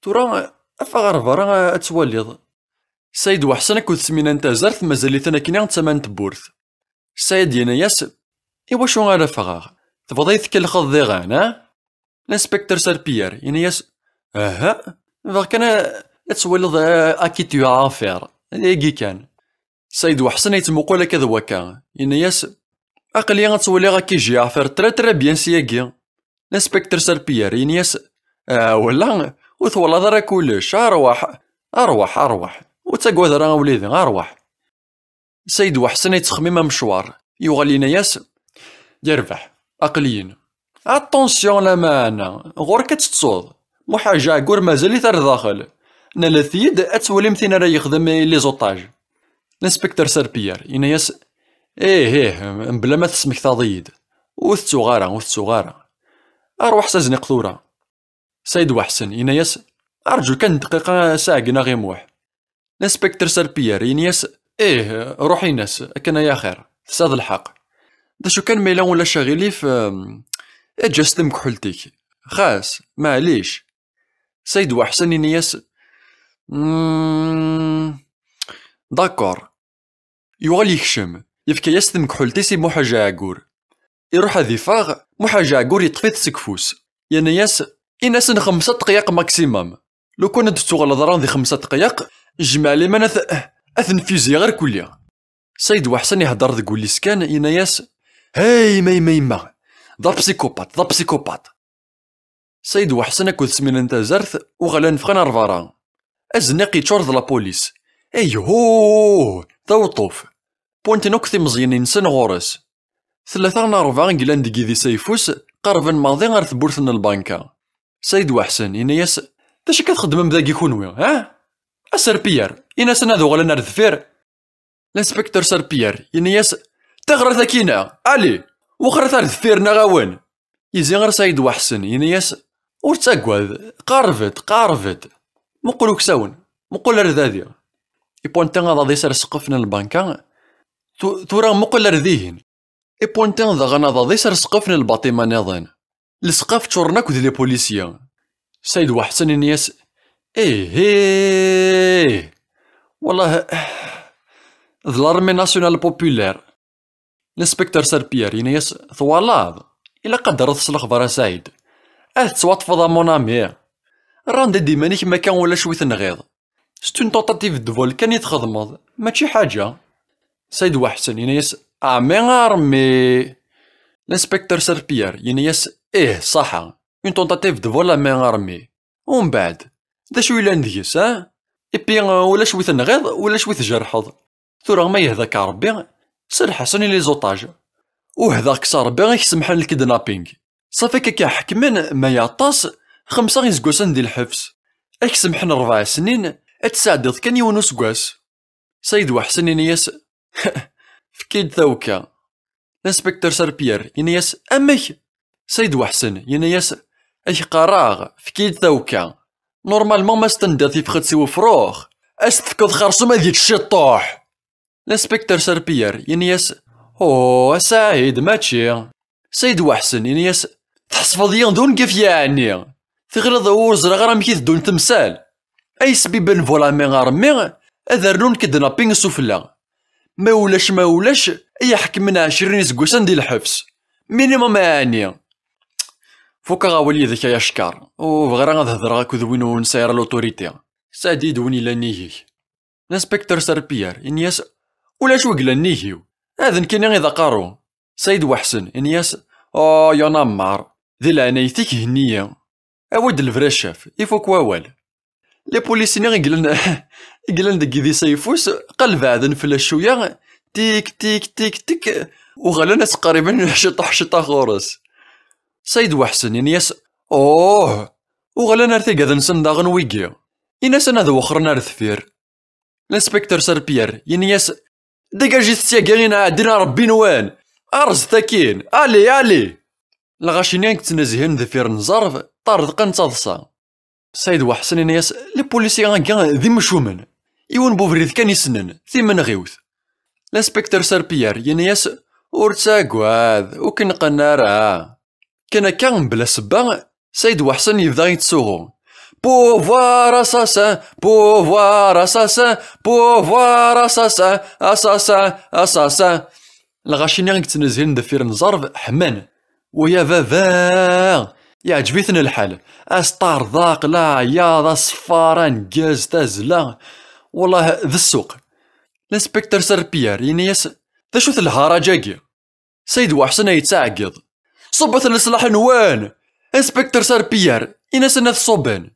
Tura, af ɣer berra ad twaliḍ." Saɛid Waḥsen akked Smina n Tazart mazal-iten akkenni d tama n tewwurt. Saɛid yenna-yas: "I wacu ara ffɣeɣ? Tebɣiḍ ad yi-tkellxeḍ diɣen, a?" L'inspecteur Serpillère yenna-yas: "Aha, bɣiɣ kan a-, ad twaliḍ, a, à qui tu as affaire. Dagi kan." Saɛid Waḥsen yettmuqul akka d wakka, yenna-yas: "Aql-i ad twaliɣ à qui j'ai affaire très, très bien syagi." L'inspecteur Serpillère yenna-yas: "Ah, wala, ur twalaḍ ara kullec, arwaḥ, arwaḥ, arwaḥ, ur ttagad ara a wlidi, arwaḥ." Saɛid Waḥsen yettxemmim amecwar, yuɣal yenna-yas: "Yerbeḥ, aql-iyi-n. Attention lameɛna, ɣur-k ad tettuḍ. Muḥaǧ Ɛeggur mazal-it ar daxel. Nalet-iyi-d ad twalim tin ara yexdem i les otages." L'inspecteur Serpillère yenna-yas: "Ih, ih, mebla ma tesmektaḍ-iyi-d. Ur tettuɣ ara, ur tettuɣ ara. Arwaḥ s azniq tura." Saɛid Waḥsen yenna-yas: "Arǧu kan dqiqa, a Saɛid, neɣ imuḥ." L'inspecteur Serpillère yenna-yas: "Ih, ruḥ in-as akken ay axir, tesɛiḍ lḥeqq. D acu kan, ma yella ulac aɣilif, em, eǧǧ-as tamekḥelt-ik. Xas, maɛlic." Saɛid Waḥsen yenna-yas: "Mm, d'accord." Yuɣal yekcem, yefka-yas tamekḥelt-is i Muḥaǧ Ɛeggur. Iruḥ ad iffeɣ, Muḥaǧ Ɛeggur yeṭṭef-it seg ufus. Yenna-yas: "In-asen xemsa dqayeq maximum. Lukan ur d-tettuɣaleḍ ara di xemsa dqayeq, jmeɛ liman ad, ad ten-fiziyeɣ irkelli." Saɛid Waḥsen ihedder deg wul-is kan, yenna-yas: "Hey, yemma, yemma, yemma, d apsikupat, d apsikupat." Saɛid Waḥsen akked Smina n Tazart uɣalen ffɣen ar berra. Azniq yeččur d la police. Ayhuh! D aweṭṭuf! Wwin-ten akk timeẓyin-nsen ɣur-s. Tlata neɣ rebɛa i yellan deg yidis ayeffus, qerben maḍi ar tewwurt n lbanka. Saɛid Waḥsen yenna-yas: "D acu akka txeddmem dagi kunwi, ha? A Serpillère, in-asen ad uɣalen ar deffir." L'inspecteur Serpillère yenna-yas: "Tiɣrat akkin-a, allez, wexxret ar deffir neɣ awen." Yezzi ɣer Saɛid Waḥsen, yenna-yas: "Ur ttagad, qerreb-d, qerreb-d. Muqel uksawen, muqel ar dadi." Ipunti aḍad-is ar ssqef n lbanka. Tu-, tura muqel ar dihin. Ipunti daɣen aḍad-is ar ssqef n lbaṭima nniḍen. Lesqaf ččuren akk d les policiers. Saɛid Waḥsen yenna-yas: "Ih, ih, wallah, d l'armée nationale populaire." L'inspecteur Serpillère yenna-yas: "Twalaḍ, ilaq ad d-terreḍ s lexbar a Saɛid. Ad tettwaṭṭfeḍ a mon ami. Rends-d iman-ik, ma akka ulac wi tenɣiḍ. C'est une tentative de vol kan i txedmeḍ, mačči ḥaǧa." Saɛid Waḥsen yenna-yas: "À main armée." L'inspecteur Serpillère yenna-yas: "Ih, ṣaḥa, une tentative de vol à main armée. Umbeɛd, d acu yellan deg-s, a? Ipi, ulac wi tenɣiḍ, ulac wi tjerḥeḍ. Tura ma yehda-k Rebbi, serreḥ-asen i les otages. Uhdeɣ-k s Rebbi i k-semḥen le kidnapping. Ṣafi, akka k-iḥekmen, ma yeɛṭas, xemsa iseggasen di lḥebs. Ad k-semḥen rebɛa snin, ad tesɛeddiḍ kan yiwen useggas." Saɛid Waḥsen yenna-yas: "Efk-iyi-d tawekka." L'inspecteur Serpillère yenna-yas: "Amek?" Saɛid Waḥsen yenna-yas: "Ak qqareɣ, efk-iyi-d tawekka. Normalement ma s-tendiḍ tifxet i wefrux, ad s-tefkeḍ xerṣum ad yečč ciṭṭuḥ." L'inspecteur Serpillère yenna-yas: "Oh, a Saɛid, mačči." Saɛid Waḥsen yenna-yas: "Tḥesbeḍ-iyi d ungif yeɛni? Teɣliḍ ur ẓriɣ ara amek i teddun temsal. Ay sbiben vol à main armée, ad rnun kidnapping sufella. Ma ulac, ma ulac, ay iḥekmen ɛecrin iseggasen di lḥebs. Minimum ɛni." "Fukeɣ awal yid-k ay acekkeṛ. Ur bɣiɣ ara ad hedreɣ akked win ur nesɛi ara l'autorité. Saɛed-iyi-d win yellan nnig-k." L'inspecteur Serpillère yenna-yas: "Ulac wi yellan nnig-iw. D nekkini i d aqerru." Saɛid Waḥsen yenna-yas: "Oh, y en a marre. Di leɛnayet-ik, henni-yi. Awi-d le vrai chef, ifuk wawal. Lipulis-nni i yellan, i yellan deg yidis ayeffus, qal beɛden fell-as cwiya, tik, tik, tik, tik, uɣalen ad ttqerriben ciṭuḥ, ciṭuḥ ɣur-s. Sayd Waḥsen, ini-as: "Oh!" Uɣalen ar tigad-nsen daɣen wigi. Ini-asen ad wexren ar deffir. L'inspecteur Serpierre, ini-as: "Dégagez-it syagi, inɛa ddin a Rebbi-nwen! Arẓet akkin! Allez, allez!" Lɣaci-nni i yettnezzihen deffir n ẓẓerb, ṭṭerḍqen d taḍsa. Sayd Waḥsen, ini-as: "Lipulisya-agi d imcumen. Yiwen n ubrid kan i ssnen, timenɣiwt." L'inspecteur Serpierre, ini-as: "Ur ttagad, ur k-neqqen ara." Kan akka, mebla ssebba, Sayd Waḥsen yebda yettsuɣu: "Pouvoir assassin, pouvoir assassin, pouvoir assassin, assassin, assassin." Lɣaci-nni i yettnezzihen deffir n ẓẓerb ḥman. Waya baba! Yeɛǧeb-iten lḥal. Asṭerḍeq, leɛyaḍ, aṣeffar, aneggez, tazzla. Wellah, d ssuq. L'inspecteur Serpierre, ini-as: "D acu-t lharaǧ-agi?" Sayd Waḥsen a yettɛeggiḍ: "Ṣubbet leṣlaḥ-nwen!" Inspecteur Serpierre, ini-asen ad ṣubben.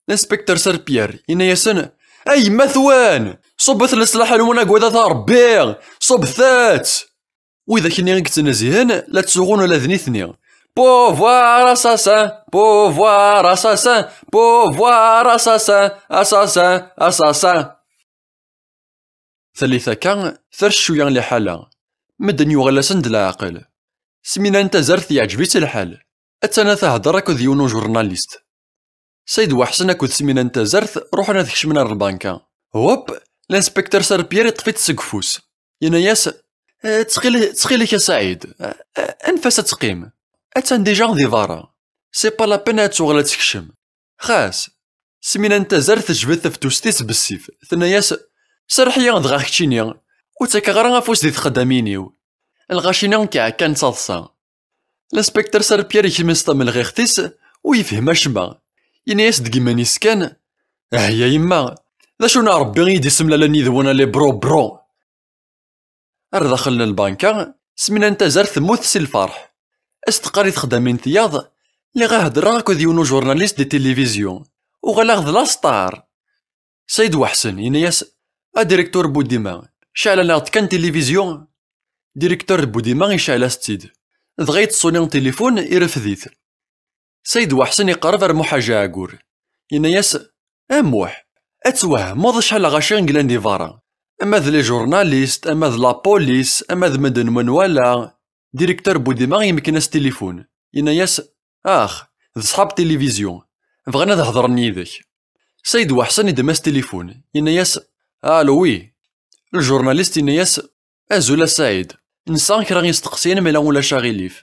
L'inspecteur Serpierre, ini-asen: "Ay yemma-twen! Ṣubbet leṣlaḥ-nwen, agadat a Rebbi! Ṣubbet-tt!" Widak-nni i yettnezzihen, la ttsuɣun ula d nitni. "Pouvoir assassin! Pouvoir assassin! Pouvoir assassin! Assassin! Assassin!" Tallit akka, ters cwiya liḥala. Medden yuɣal-asen-d leɛqel. Smina n Tazart yeɛǧeb-itt lḥal. Attan ad tehder akked yiwen ujurnalist. Sayd Waḥsen akked Smina n Tazart ruḥen ad kecmen ar lbanka. Hop, l'inspecteur Serpierre iṭṭef-itt seg ufus. Yenna-yas: "Eh, ttxil-, ttxil-k a Saɛid, eh, eh, anef-as ad teqqim. Attan déjà di berra. C'est pas la peine ad tuɣal ad tekcem." Xas. Smina n Tazart tejbed taftust-is bessif, tenna-yas: "Serreḥ-iyi dɣa keččini, ur ttakeɣ ara afus di txeddamin-iw." Lɣaci-nni kɛekkan d taḍsa. L'inspecteur Serpierre yekmes tamelɣiɣt-is, ur yefhim acemma. Yenna-yas deg yiman-is kan: "Ah ya yemma, d acu n Rebbi i yi-d-isemlalen yid-wen a les bro bro?" Ar daxel n lbanka, Smina n Tazart temmut si lferḥ. As-teqqar i txeddamin tiyaḍ: "Lliɣ heddreɣ akked yiwen ujurnalist di tilivizyu. Uɣaleɣ d lasṭar." Sayd Waḥsen, yenna-yas: "A directeur Boudima, ceɛlen-aɣ-d kan tilivizyu." Directeur Boudima yecɛel-as-tt-id. Dɣa yettṣuni tilifun, irefd-it. Sayd Waḥsen iqerreb ar Muḥ Aɛgur. Yenna-yas: "A Muḥ, ad twehmeḍ acḥal lɣaci i yellan di berra. Ama d les journalistes, ama d la police, ama d medden menwala." Directeur Boudima yemken-as tilifun. Yenna-yas: "Ax, d ṣḥab tilivizyu. Bɣan ad hedren yid-k." Sayd Waḥsen iddem-as tilifun. Yenna-yas: "Allô, oui." Lǧurnalist yenna-yas: "Azul a Saɛid, nesɛa kra isteqsiyen ma yella ulac aɣilif."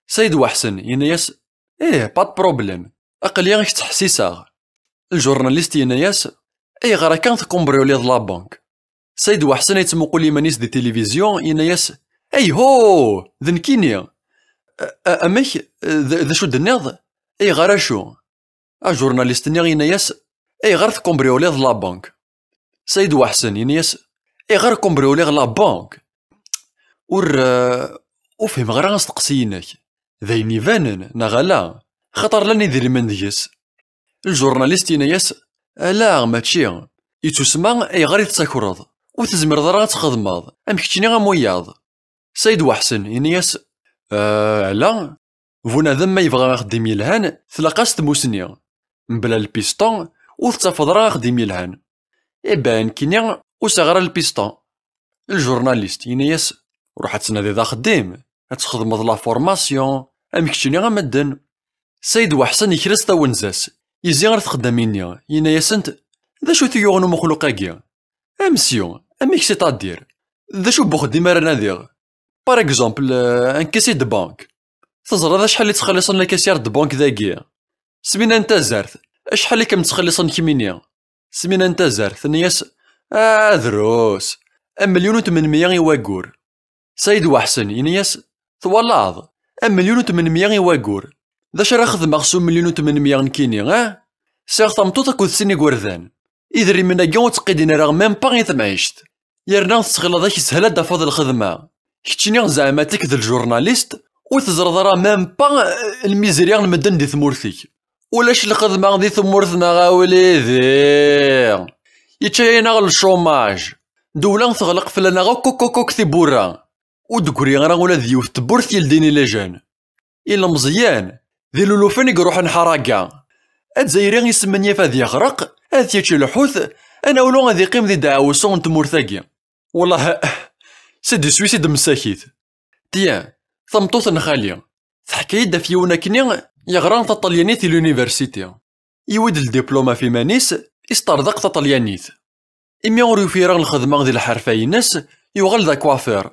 Sayd Waḥsen yenna-yas: "Ih, pas de problème. Aql-i ak-ttḥessiseɣ." Lǧurnalist yenna-yas: "Ayɣer akka tkumbriwliḍ la banque?" Sayd Waḥsen yettmuqul iman-is di tilivizyu, yenna-yas: "Ayho! D nekkini! A-, a-, amek? D, d acu d-tenniḍ? Ayɣer acu?" Ajurnalist-nni yenna-yas: "Ayɣer tkumbriwliḍ la banque?" Sayd Waḥsen yenna-yas: "Ayɣer kumbriwliɣ la banque? Ur, eh, ur fhimeɣ ara asteqsi-inek. D ayen ibanen, neɣ ala? Xaṭer llan idrimen deg-s." Lǧurnalist yenna-yas: "Ala, mačči. Yettusma ayɣer i tettakreḍ. Ur tezmireḍ ara ad txedmeḍ. Am keččini am wiyaḍ." Sayd Waḥsen yenna-yas: "Eh, ala. Bunadem ma yebɣa axeddim yelhan, tlaq-as tmusni. Mebla lpiston, ur tettafeḍ ara axeddim yelhan." "Eh ben, nekkini ur sɛiɣ ara lpiston." Lǧurnalist yenna-yas: "Ruḥ ad tnadiḍ axeddim, ad txedmeḍ la formation, am keččini am medden." Sayd Waḥsen yekres tawenza-s, yezzi ɣer txeddamin-nni, yenna-yasent: "D acu i t-yuɣen umexluq-agi? Amsyu, amek c'est-à-dire? D acu n uxeddim ara nadiɣ? Par exemple, euh, un caissier de banque. Teẓriḍ acḥal i ttxelliṣen les caissiers de banque dagi? Smina n Tazart, acḥal i kem-ttxelliṣen kemmini?" Smina n Tazart, tenna-yas: "Ah, drus, amelyun u tmenmya i waggur." Sayd Waḥsen, yenna-yas: "Twalaḍ, amelyun u tmenmya i waggur. D acu ara xedmeɣ s umelyun u tmenmya nekkini, ah? Sɛiɣ tameṭṭut akked sin igerdan. Idrimen-agi ur ttqidin ara même pas i temɛict. Yerna tettɣileḍ ak yeshel ad d-tafeḍ lxedma. Keččini zeɛma-tek d lǧurnalist, Ur teẓreḍ ara même pas lmizerya n medden di tmurt-ik. Ulac lxedma di tmurt-nneɣ a wlidi. Yečča-yaneɣ le chômage. Ddewla teɣleq fell-aneɣ akk akk akk akk tiwwura. Ur d-tegri ara ula d yiwet n tewwurt yeldin ilejan. Ilemẓiyen d ilulufen i iruḥen ḥaraga. Azzayri isemmenyaf ad yeɣreq, ad t-yečč lḥut, anawlu ad iqqim di ddeɛwessu n tmurt-agi. Wellah, c'est du suicide msakit. Tiens, tameṭṭut n xali teḥka-yi-d ɣef yiwen akkenni yeɣra taṭalyanit di l'université. Yiwi-d ldiplum ɣef iman-is, isṭerḍeq taṭalyanit. Imi ur yufi ara lxedma di lḥerfa-ines, yuɣal d akwafir.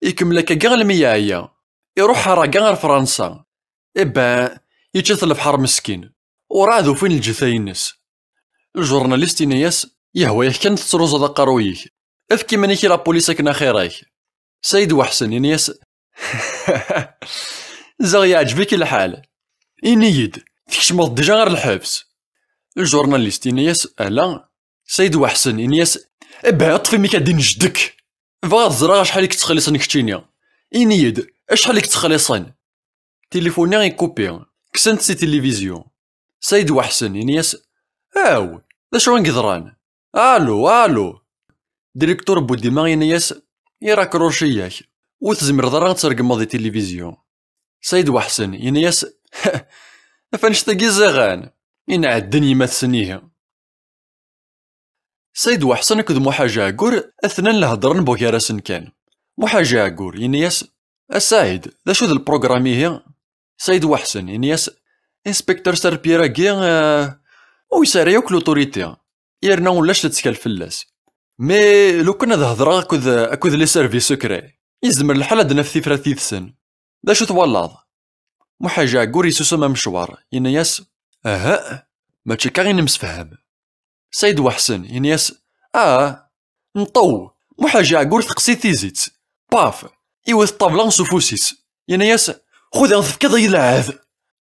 Ikemmel akkagi almi yeɛya. Iruḥ ḥaraga ar Fransa. Eh ben, yečča-t lebḥer meskin. Urɛad ufin lǧetta-ines. Ljurnalist yenna-yas: "Yehwa-yak kan tettruẓuḍ aqerruy-ik. Efk iman-ik i la police akken axir-ak." Sayd Waḥsen yenna-yas: "Ziɣ yeɛǧeb-ik lḥal. Ini-yi-d, tkecmeḍ déjà ɣer lḥebs?" Ljurnalist yenna-yas: "Ala." Sayd Waḥsen yenna-yas: "Eh ben, ṭṭef imi-k ad d-injeddek. Bɣiɣ ad ẓreɣ acḥal i yettxelliṣen keččini. Ini-yi-d, acḥal i yettxelliṣen?" Tilifun-nni ikupi, kksen-t si tilivizyu. Sayd Waḥsen yenna-yas: "Aw, d acu i yeḍran? Alo, alo!" Direktur Budima yenna-yas: "Irakruci-yak, ur tezmireḍ ara ad tregmeḍ di tilivizyu." Sayd Waḥsen yenna-yas: "Af annect-agi ziɣen, inɛedden yemma-tsen ihi." Sayd Waḥsen akked Muḥaǧ Ɛeggur atnan la heddren bugar-asen kan. Muḥaǧ Ɛeggur yenna-yas: "A Saɛid, d acu d lprogram ihi?" Sayd Waḥsen yenna-yas: "Inspecteur Serpillère-agi, eh, ur yesɛi ara yakk l'autorité, yerna ulac lettkal fell-as. Mais lukan ad hedreɣ akked, akked les services secrets, yezmer lḥal ad d-naf tifrat yid-sen. D acu twalaḍ?" Muḥaǧ Ɛeggur yessusem amecwar, yenna-yas: "Aha, mačči akka i nemsefham." Sayd Waḥsen yenna-yas: "Ah, nṭew!" Muḥaǧ Ɛeggur teqqes-it tizit. Paf! Iwet ṭṭabla s ufus-is. Yenna-yas: "Xudi tefkiḍ-iyi lɛehd!"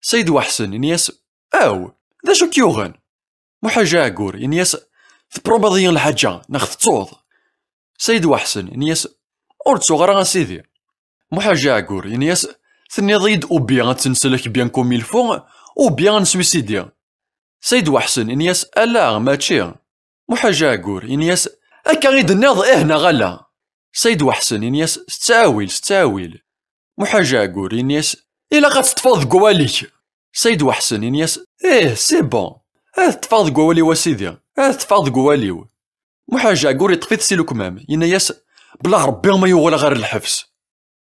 Sayd Waḥsen yenna-yas: "Aw, d acu k-yuɣen?" Muḥaǧ Ɛeggur yenna-yas: "Teprumiḍ-iyi lḥaǧa, neɣ tettuḍ?" Sayd Waḥsen yenna-yas: "Ur ttuɣ ara a sidi." Muḥaǧ Ɛeggur yenna-yas: "Tenniḍ-iyi-d ou bien ad tenselek bien comme il faut, ou bien ad neswisidi." Sayd Waḥsen yenna-yas: "Ala, mačči." Muḥaǧ Ɛeggur yenna-yas: "Akka i d-tenniḍ, ih neɣ ala?" Sayd Waḥsen yenna-yas: "S ttɛawil, s ttɛawil." Muḥaǧ Ɛeggur yenna-yas: "Ilaq ad teṭṭfeḍ deg wawal-ik." Sayd Waḥsen yenna-yas: "Ih, c'est bon. Ad ṭṭfeɣ deg wawal-iw a sidi, ad ṭṭfeɣ deg wawal-iw." Muḥaǧ Ɛeggur yeṭṭef-it si lekmam, yenna-yas: "Bla Ṛebbi ma yuɣal ɣer lḥebs."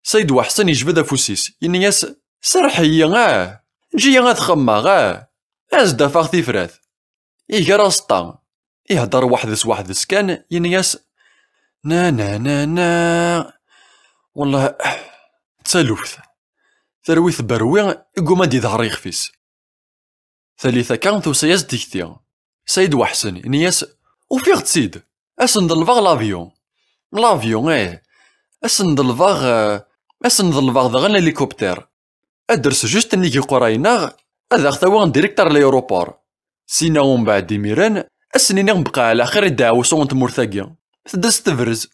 Sayd Waḥsen yejbed afus-is, yenna-yas: "Serreḥ-iyi, ah! Eǧǧ-iyi ad xemmeɣ, ah! Ad s-d-afeɣ tifrat." Iger aẓeṭṭa, ihedder weḥd-s weḥd-s kan, yenna-yas: "Na, na, na, na. Wellah, d taluft. Terwi tberwi, iguma ad iḍher yixef-is." Talit akka tusa-yas-d tikti. Sayd Waḥsen, yenna-yas: "Ufiɣ-tt-id! Ad sen-ḍelbeɣ l'avion." L'avion, eh. Ad sen-ḍelbeɣ, eh, ad sen-ḍelbeɣ daɣen l'hélicoptère. Ad d-ters juste nnig iqerray-nneɣ, ad aɣ-tawi direct ar l'aéroport. Sina umbeɛd imiren, ad sen-iniɣ bqa ɛla xir i ddeɛwessu n tmurt-agi. Tedda s tebrez.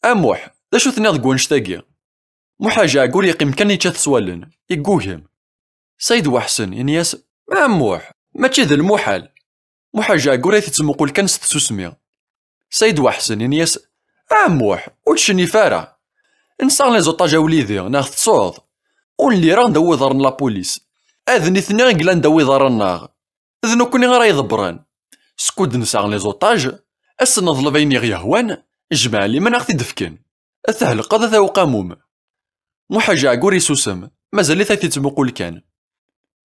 A Muḥ, d acu tenniḍ deg wannect-agi? Muḥ Ajaɛgur yeqqim kan yečča-t s wallen, yeggugem. Sayd Waḥsen, ini-as: "A Muḥ, mačči d lmuḥal." Muḥ Ajaɛgur ad t-yettmuqul kan s tsusmi. Sayd Waḥsen, ini-as: "A Muḥ, ur ttcennif ara. Nesɛa les otages a wlidi, neɣ tettuḍ? Ur nelli ara daw iḍarren n la police. Ad nitni i yellan daw iḍarren-nneɣ. D nekkni ara iḍebbren. Skud nesɛa les otages, ad sen-neḍleb ayen i ɣ-yehwan, jmeɛ liman a ɣ-t-id-fken. Ad t-thelqeḍ a tawqamum." Muḥ Ajaɛgur isusem, mazal-it a t-yettmuqul kan.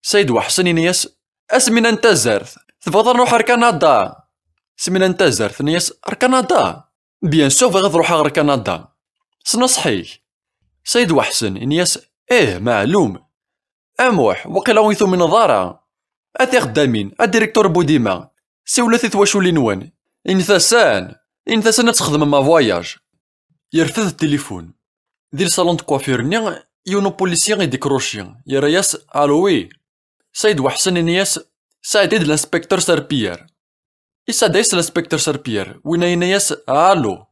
Sayd Waḥsen, ini-as: "A Smina n Tazart, tebɣiḍ ad nruḥ ar Kanada?" Smina n Tazart, ini-as: "Ar Kanada? Bien sûr bɣiɣ ad ruḥeɣ ar Kanada. Sneṣḥ-ik." Sayd Waḥsen, ini-as: "Ih, meɛlum." "A Muḥ, waqila ur yi-tumineḍ ara. A tixeddamin, a directeur Budima, siwlet i twaculin-nwen. Init-asen, init-asen ad txedmem avoyage." Yerfed tilifun. Di le salon de coiffure-nni, yiwen upulisi i d-ikruci, yerra-yas: "Allô, oui." Sayd Waḥsen, ini-as: "Saɛid, d l'inspecteur Serpillère." Isɛedda-yas l'inspecteur Serpillère, winna yenna-yas: "Allô."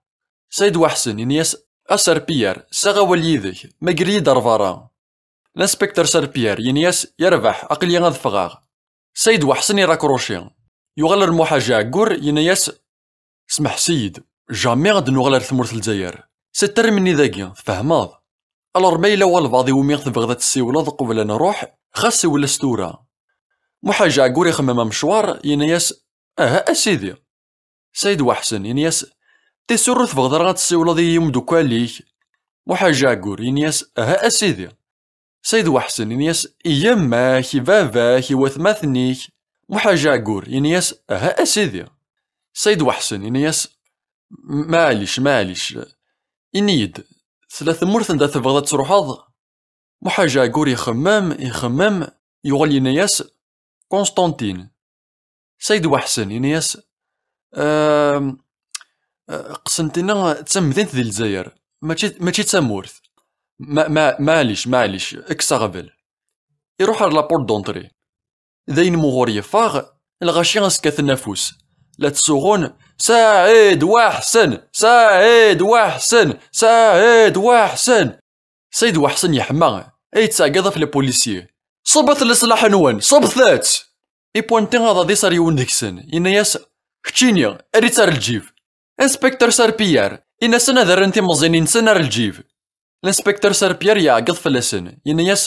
Sayd Waḥsen, ini-as: "A Serpillère, sɛiɣ awal yid-k, mager-iyi-d ar berra." L'inspecteur Serpillère yenna-yas: "Yerbeḥ, aql-iyi ad ffɣeɣ." Saïd Waḥsen irakruci. Yuɣal ar Muḥaǧ Ɛeggur, yenna-yas: "Smeḥs-iyi-d, jamais ad d-nuɣal ar tmurt n Lezzayer. C'est terminé dagi, tfehmeḍ? Alors ma yella walbeɛḍ iwumi tebɣiḍ ad tessiwleḍ qbel ad nruḥ, xas siwel-as tura." Muḥaǧ Ɛeggur ixemmem amecwar, yenna-yas: "Aha a sidi." Saïd Waḥsen yenna-yas: "T'es sûr ur tebɣiḍ ara ad tessiwleḍ i yimdukal-ik?" Muḥaǧ Ɛeggur yenna-yas: "Aha a sidi." Saïd Waḥsen yenna-yas: "I yemma-k, i baba-k, i watmaten-ik?" Muḥaǧ Ɛeggur yenna-yas: "Aha a sidi." Saïd Waḥsen yenna-yas: "Maɛlic, maɛlic, ini-yi-d, tella tmurt anda tebɣiḍ ad truḥeḍ?" Muḥaǧ Ɛeggur ixemmem, ixemmem, yuɣal yenna-yas: "Constantine." Saïd Waḥsen yenna-yas: "Ehm, eh, Qsentina d tamdint di Lezzayer, mačči, mačči d tamurt. Ma, ma, maɛlic, maɛlic, kkes aɣbel." Iruḥ ar la porte d'entrée. D ayen muɣur yeffeɣ, lɣaci as-kkaten afus, la ttsuɣun: "Saɛid Waḥsen! Saɛid Waḥsen! Saɛid Waḥsen!" Saïd Waḥsen yeḥma, ay yettɛeggiḍ ɣef les policiers: "Ṣubbet leṣlaḥ-nwen, ṣubbet-tt!" Ipuenti aḍad-is ar yiwen deg-sen, yenna-yas: "Keččini, err-itt ar lǧib. Inspecteur Serpillère, in-asen ad rren timeẓẓin-nsen ar lǧib." L'inspecteur Serpillère iɛeggeḍ fell-asen, yenna-yas: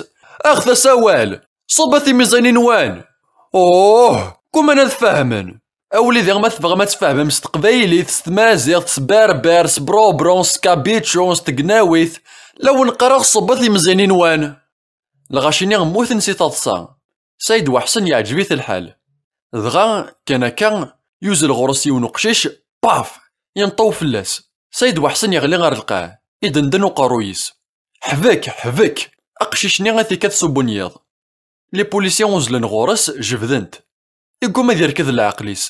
"Aɣet-as awal! Ṣubbet timeẓẓin-nwen!" Oh, kuman ad fehmen? A wlidi, ma tebɣam ad tfehmem s teqbaylit, s tmaziɣt, s berber, s brobron, s kabiču, s tegnawit, la wen-qqareɣ ṣubbet timeẓẓin-nwen! Lɣaci-nni mmuten si taḍsa. Saïd Waḥsen yeɛǧeb-it lḥal. Dɣa, kan akka, yuzzel ɣur-s yiwen uqcic, paf! Yenṭew fell-as. Saïd Waḥsen yeɣli ɣer lqaɛ, idenden uqerruy-is. "Ḥbek, ḥbek!" Aqcic-nni ad t-ikkat s ubunyiḍ. Les policiers uzzlen ɣur-s, jebden-t. Yegguma ad yerked leɛqel-is.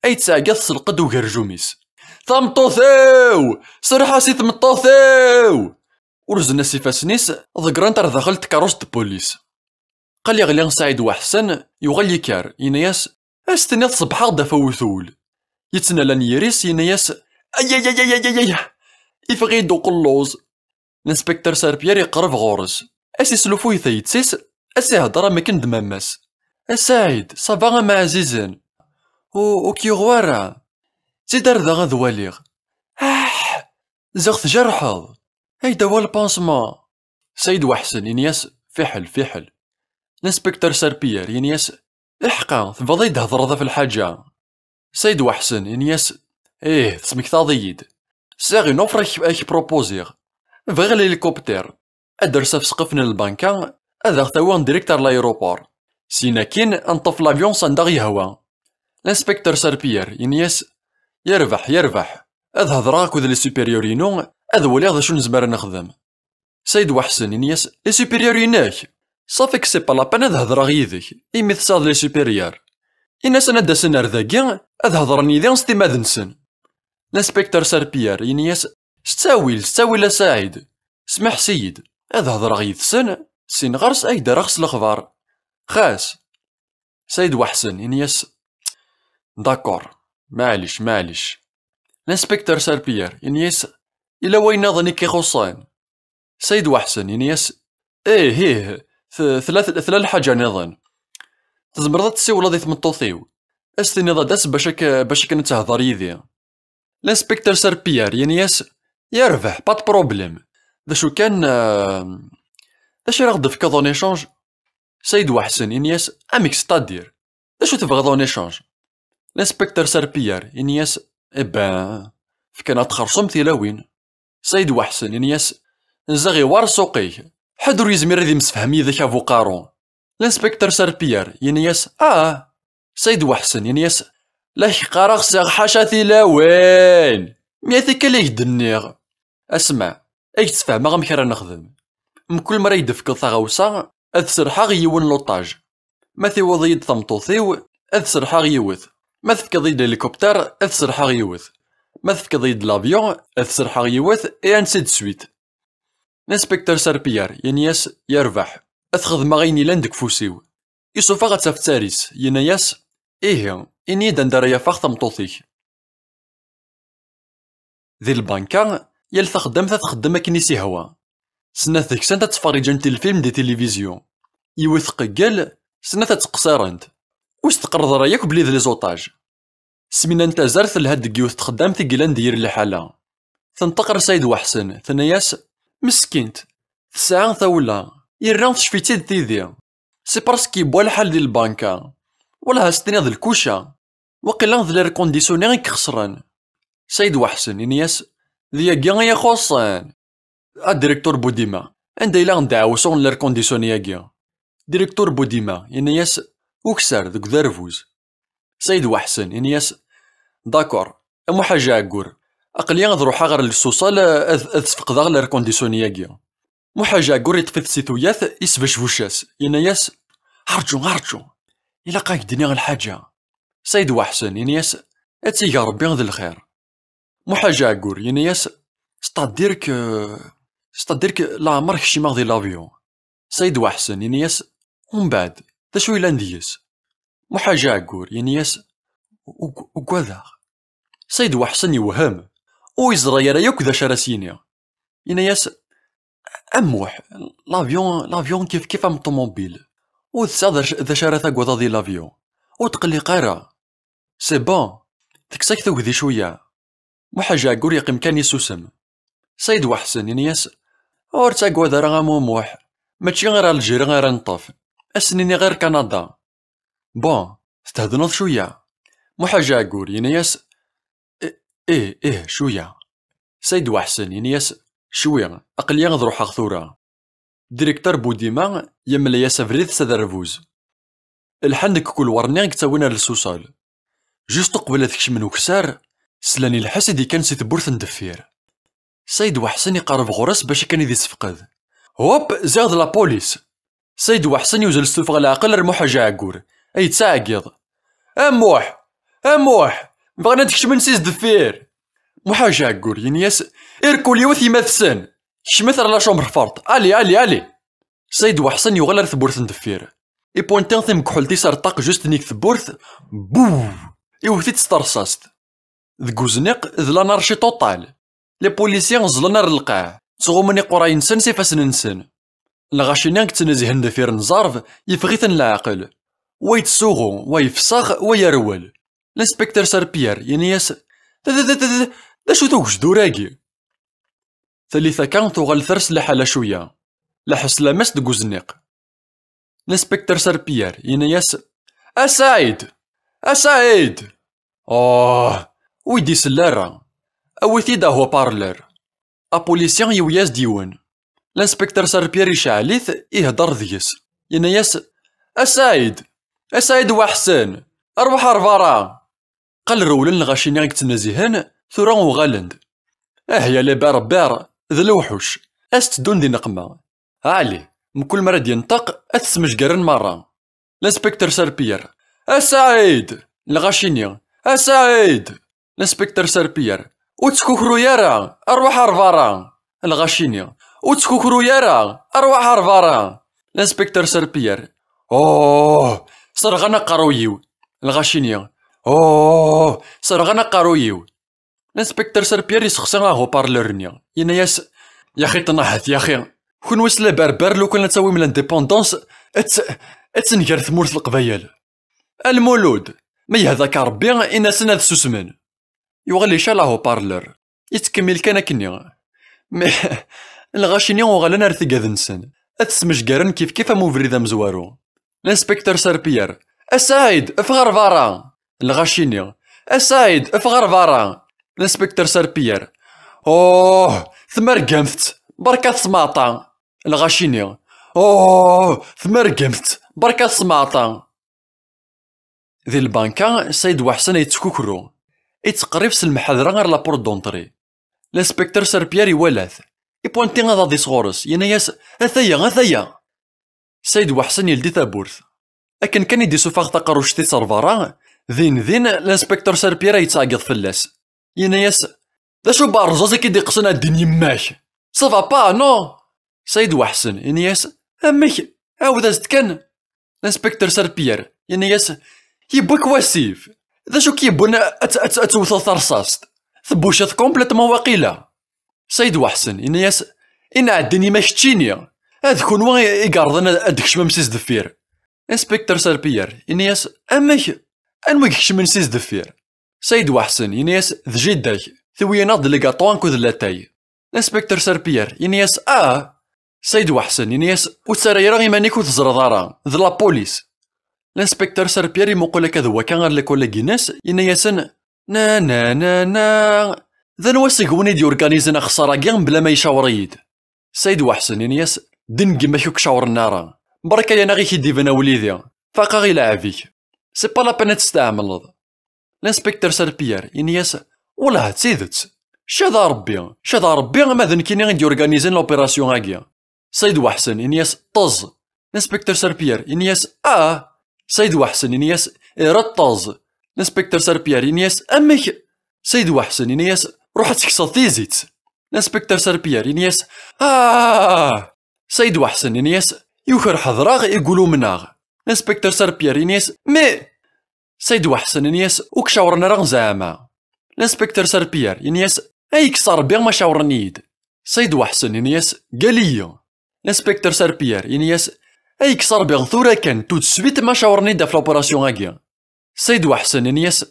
Ay yettɛeggiḍ s lqedd ugerjum-is: "Tameṭṭut-iw! Serreḥ-as i tmeṭṭut-iw!" Urzen-as ifassen-is, ḍeggren-t ar daxel n tkeṛṛust n police. Qal yeɣli Saɛid Waḥsen, yuɣal yekker, yenna-yas: "As-tiniḍ ṣebbḥeɣ-d ɣef uwtul." Yettnal anyir-is, yenna-yas: "Ayayayayayay! Iffeɣ-iyi-d uqelluẓ." L'inspecteur Serpillère iqerreb ɣur-s, as-islufuy tayet-is, as-ihedder am akken d mamma-s: "A Saɛid, ça va a m ɛzizen? Ur k-yuɣ wara? Zid ar da ad waliɣ. Ah, ziɣ tjerḥeḍ. Ay d awal pansement." Saïd Waḥsen yenna-yas: "Fiḥel, fiḥel." L'inspecteur Serpillère yenna-yas: "Iḥqa, tebɣiḍ ad yi-d-thedreḍ ɣef lḥaǧa?" Saïd Waḥsen yenna-yas: "Ih, tesmektaḍ-iyi-d. Sɛiɣ une offre ad k-, ad k-propoziɣ. Bɣiɣ l'hélicoptère. Ad d-ters ɣef ssqef n lbanka, ad aɣ-tawi en direct ar l'aéroport. Syin akkin, ad neṭṭef l'avion s anda ɣ-yehwa." L'inspecteur Serpillère yenna-yas: "Yerbeḥ, yerbeḥ. Ad hedreɣ akked les supérieurs-inu, ad waliɣ d acu nezmer ad nexdem." Saïd Waḥsen yenna-yas: "Les supérieurs-inek? Safi que c'est pas la peine ad hedreɣ yid-k, imi tesɛiḍ les supérieurs. In-asen ad d-asen ar dagi, ad hedren yid-i s timmad-nsen." L'inspecteur Serpillère yenna-yas: "S ttawil, s ttawil a Saɛid. Smeḥs-iyi-d, ad hedreɣ yid-sen, syin ɣer-s ad k-d-rreɣ s lexbar. Xas." Saïd Waḥsen yenna-yas: "D'accord, maɛlic, maɛlic." L'inspecteur Serpillère yenna-yas: "Yella wayen nniḍen i k-ixuṣṣen?" Saïd Waḥsen yenna-yas: "Ih, ih, t-, tella, tella lḥaǧa nniḍen. Tzemreḍ ad tessiwleḍ i tmeṭṭut-iw, ad s-tiniḍ ad d-tas bac ak-, bac akken ad tehder yid-i." L'inspecteur Serpillère yenna-yas: "Yerbeḥ, pas de problème. D acu kan, euh, d acu ara ɣ-d-tefkeḍ en échange?" Saïd Waḥsen yenna-yas: "Amek, c'est-à-dire? D acu tebɣiḍ en échange?" L'inspecteur Serpillère yenna-yas: "Eh ben, fkan-aɣ-d xersum tilawin." Saïd Waḥsen yenna-yas: "Ziɣ iwar ssuq-ik. Ḥedd ur yezmir ad imsefham yid-k a bu qaru." L'inspecteur Serpillère yenna-yas: "Ah!" Saïd Waḥsen yenna-yas: "La k-qqareɣ sɛiɣ ḥaca tilawin. Mya tikkal i k-d-nniɣ. Asma, ad k-d-sfehmeɣ amek ara nexdem. Mkul mi ara yi-d-tefkeḍ taɣawsa, ad serḥeɣ i yiwen l'otage. Ma tiwiḍ-iyi-d tameṭṭut-iw, ad serḥeɣ yiwet. Ma tefkeḍ-iyi-d l'hélicoptère, ad serḥeɣ yiwet. Ma tefkeḍ-iyi-d l'avion, ad serḥeɣ yiwet, et ainsi de suite." L'inspecteur Serpillère yenna-yas: "Yerbeḥ, ad xedmeɣ ayen yellan deg ufus-iw." Isuffeɣ ad taf ttar-is, yenna-yas: "Ihi, ini-yi-d anda ara yafeɣ tameṭṭut-ik." Di lbanka, yal taxeddamt ad txeddem akken i s-ihwa. Snat deg-sent ad ttferriǧent i lfilm di tilivizyu. Yiwet tqeggel, snat ad ttqeṣirent. Ur s-tqerreḍ ara yakk belli d les otages. Smina n Tazart telha deg yiwet texdamt i yellan di yir liḥala. Tenṭeq ɣer Saɛid Waḥsen, tenna-yas: "Meskint, tesɛa tawla, yerna tecfi-tt-id tidi. C'est parce que yewwa lḥal di lbanka. Wellah a s-tiniḍ d lkuca. Waqila d l'air conditionné i ixesren." Saɛid Waḥsen, yenna-yas: "D yagi i ixuṣṣen." A Directeur Boudima, anda yella ddeɛwessu n l'air conditionné-agi? Directeur Boudima, yenna-yas: "Ukessar deg uderbuz." Saɛid Waḥsen, yenna-yas: "D'accord, a Muḥ Ḥaji Ɛeggur, aql-i ad ruḥeɣ ɣer lsusal ad, ad sfeqdeɣ l'air conditionné-agi." Muḥ Ḥaji Ɛeggur yeṭṭef-it si tuyat, yesbecbuc-as, yenna-yas: "Arǧu, arǧu, ilaq ad ak-d-iniɣ lḥaǧa." Saɛid Waḥsen, yenna-yas: "Ad tt-ig Ṛebbi d lxir." Muḥ Ḥaji Ɛeggur, yenna-yas: "C'est-à-dire que, c'est-à-dire que leɛmer kcimeɣ di l'avion." Saɛid Waḥsen, yenna-yas: "Umbeɛd, d acu yellan deg-s?" Muḥ Ḥaji Ɛeggur, yenna-yas: "Ug-, ugadeɣ." Saɛid Waḥsen yewhem, ur yeẓri ara yakk d acu ara s-yini. Yenna-yas: "A Muḥ, l'avion, l'avion kif kif am ṭumubil. Ur tesɛiḍ d acu, d acu ara tagadeḍ di l'avion. Ur tqelliq ara. C'est bon, tekkes-ak tugdi cwiya." Muḥ Ḥaji Ɛeggur yeqqim kan yessusem. Saɛid Waḥsen, yenna-yas: "Ur ttagad ara a Muḥ, mačči ar Algérie ara neṭṭef. Ad sen-nini ɣer Kanada." "Bon, theddneḍ cwiya." Muḥ Ḥaji Ɛeggur, yenna-yas: "I-, ih, ih, cwiya." Saɛid Waḥsen, yenna-yas: "Cwi, aql-i ad ruḥeɣ tura." Directeur Boudima yemla-yas abrid s aderbuz. Lḥan deg kulwar-nni i yettawin ar lsusal. Just uqbel ad kecmen ukessar, slan i lḥess i d-ikkan si tewwurt n deffir. Saɛid Waḥsen iqerreb ɣur-s bac akken ad isefqed. Hop, ziɣ d la police! Saɛid Waḥsen yuzzel s tuffɣa leɛqel ar Muḥ Ḥaji Ɛeggur, ay yettɛeggiḍ: "A Muḥ! A Muḥ! Bɣan ad kecmen si sdeffir!" Muḥ Ḥaji Ɛeggur, yenna-yas: "Irkul yiwet yemma-tsen! Kecmet ar la chambre forte! Allez, allez, allez!" Saɛid Waḥsen yuɣal ar tewwurt n deffir. Ipunti timekḥelt-is ar ṭṭaq just nnig tewwurt, buw! Iwet-itt s terṣast. Deg uzniq, d l'anarchie totale. Les policiers ẓẓlen ar lqaɛ, ttɣummun iqerray-nsen s ifassen-nsen. Lɣaci-nni i yettnazihen deffir n ẓẓerb, yeffeɣ-iten leɛqel. Wa yettsuɣu, wa yefṣex, wa yerwel. L'inspecteur Serpillère, yenna-yas: "D, d, d, d, d acu-t ugejdur-agi?" Tallit akka tuɣal ters liḥala cwiya. Lḥess lamas deg uzniq. L'inspecteur Serpillère, yenna-yas: "A Saɛid! A Saɛid!" Oh, ur yi-d-isell ara. Awi-t-id ɣer haut-parleur. Apulisya yewwi-yas-d yiwen. L'inspecteur Serpillère iceɛl-it, ihedder deg-s. Yenna-yas: "A Saɛid! A Saɛid Waḥsen! Arwaḥ ar berra!" Qal rewlen lɣaci-nni i yettnazihen, tura uɣalen-d. Ah ya les berbères, d lewḥuc, ad s-tteddun di nneqma. Ɛli, mkul mi ara d-yenṭeq, ad t-smejgaren merra. L'inspecteur Serpillère: "A Saɛid!" Lɣaci-nni: "A Saɛid!" L'inspecteur Serpillère: "Ur ttkukruy ara, arwaḥ ar berra!" Lɣaci-nni: "Ur ttkukruy ara, arwaḥ ar berra!" L'inspecteur Serpillère: "Oh, serɣen aqerruy-iw!" Lɣaci-nni: "Oh, serɣen aqerruy-iw!" L'inspecteur Serpillère yessexsi haut-parleur-nni, yenna-yas: "Yaxi ṭnaḥet, yaxi. Kunwi s les berbères, lukan ad tawim l'indépendance, ad tt-, ad tenger tmurt n Leqbayel. A Lmulud, ma yehda-k Rebbi, in-asen ad susmen." Yuɣal ical haut-parleur. Yettkemmil kan akkenni. Mais lɣaci-nni uɣalen ar tigad-nsen. Ad t-smejgaren kifkif am ubrid amezwaru. L'inspecteur Serpillère: "A Saɛid, ffeɣ ar berra!" Lɣaci-nni: "A Saɛid, ffeɣ ar berra!" L'inspecteur Serpillère: "Oh, tmergemt-tt! Berka tesmeɛṭa!" Lɣaci-nni: "Oh, tmergemt-tt! Berka tesmeɛṭa!" Di lbanka, Saɛid Waḥsen a yettkukru. Itteqrib s lemḥadra ar la porte d'entrée. L'inspecteur Serpillère iwala-t. Ipunti aḍad-is ɣur-s, yenna-yas: "Ataya, ataya!" Saɛid Waḥsen yeldi tawwurt. Akken kan i d-isuffeɣ taqerruct-is ar berra, din din, l'inspecteur Serpillère a yettɛeggiḍ fell-as. Yenna-yas: "D acu berrẓaz i k-id-iqqsen a ddin yemma-k? Ça va pas, non?" Saɛid Waḥsen, yenna-yas: "Amek? Ɛawed-as-d kan." L'inspecteur Serpillère, yenna-yas: "Yewwi-k wasif. D acu k-yewwin ad, ad, ad tewteḍ tarṣast? Tebbucaḍ complètement waqila." Saɛid Waḥsen, yenna-yas: Inɛeddin ima keččini, ad kunwi i yerḍen ad d-kecmem si sdeffir. Inspecteur Serpillère, ini-as, amek? Anwa i ikecmen si sdeffir? Saïd Waḥsen, ini-as, d jida-k, tiwi-aneɣ-d ligaṭu akked latay. Inspecteur Serpillère, ini-as, ah! Saïd Waḥsen, ini-as, ur ttara ara iman-ik ur teẓriḍ ara, d la police. L'inspecteur Serpillère imuqel akka d wakka ar les collègues-ines, yenna-yasen, na, na, na, na, d anwa seg-wen i d-yurganizen axeṣṣar-agi mebla ma yecawṛ-iyi-d? Saïd Waḥsen, ini-as, ddin n gma-k ur k-cawṛen ara. Berka-yaneɣ i k-id-iban a wlidi. Faqeɣ i lɛeb-ik. C'est pas la peine ad testeɛmleḍ. L'inspecteur Serpillère, ini-as, wellah d tidet. Cad a Ṛebbi, cad a Ṛebbi ma d nekkini i d-yurganizen l'opération-agi. Saïd Waḥsen, ini-as, ṭṭeẓ. L'inspecteur Serpillère, ini-as, ah! Saïd Waḥsen, ini-as, ira ṭṭeẓ. L'inspecteur Serpillère, ini-as, amek? Saïd Waḥsen, ini-as, ruḥ ad tekkseḍ tizit. L'inspecteur Serpillère, ini-as, ah! Saïd Waḥsen, ini-as, yuker ḥeḍreɣ i gulumneɣ. L'inspecteur Serpillère, ini-as, mais! Saïd Waḥsen, ini-as, ur k-cawṛen ara zeɛma? L'inspecteur Serpillère, ini-as, ay kkes Ṛebbi ma cawṛen-iyi-d. Saïd Waḥsen, ini-as, gal-iyi. L'inspecteur Serpillère, ini-as, ay kkes Ṛebbi tura kan, tout de suite ma cawṛen-iyi-d ɣef l'opération-agi. Saïd Waḥsen, ini-as,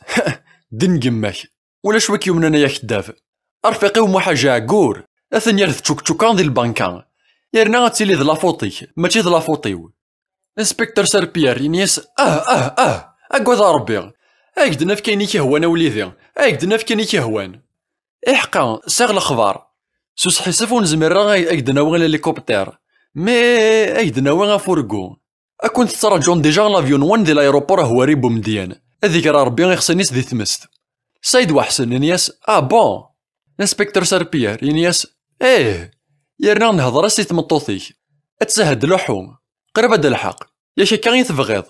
ddin n gma-k. Ulac wi k-yumnen ay akeddab. Arfiq-iw Muḥ Ajeɛgur, atan yerr d tčukčuka di lbanka. Yerna ad tili d la faute-ik, mačči d la faute-iw. Inspecteur Serpillère, ini-as, ah, ah, ah, agad a Ṛebbi. Ay k-d-nefk ayen i k-ihwan a wlidi, ay k-d-nefk ayen i k-ihwan. Iḥqa, sɛiɣ lexbar. S usḥissef ur nezmir ara ay, ay k-d-nawi l'hélicoptère. Mais ay k-d-nawi afurgu. Ad kun-tettṛaǧun déjà l'avion-nwen di l'aéroport Houari Boumediene. Ad iger Ṛebbi ixṣimen-is di tmest. Saïd Waḥsen, ini-as, ah bon? L'inspecteur Serpillère, ini-as, ih, yerna nehḍer-as i tmeṭṭut-ik. Ad tsahed luḥu. Qrib ad d-telḥeq. Yak akka i tebɣiḍ?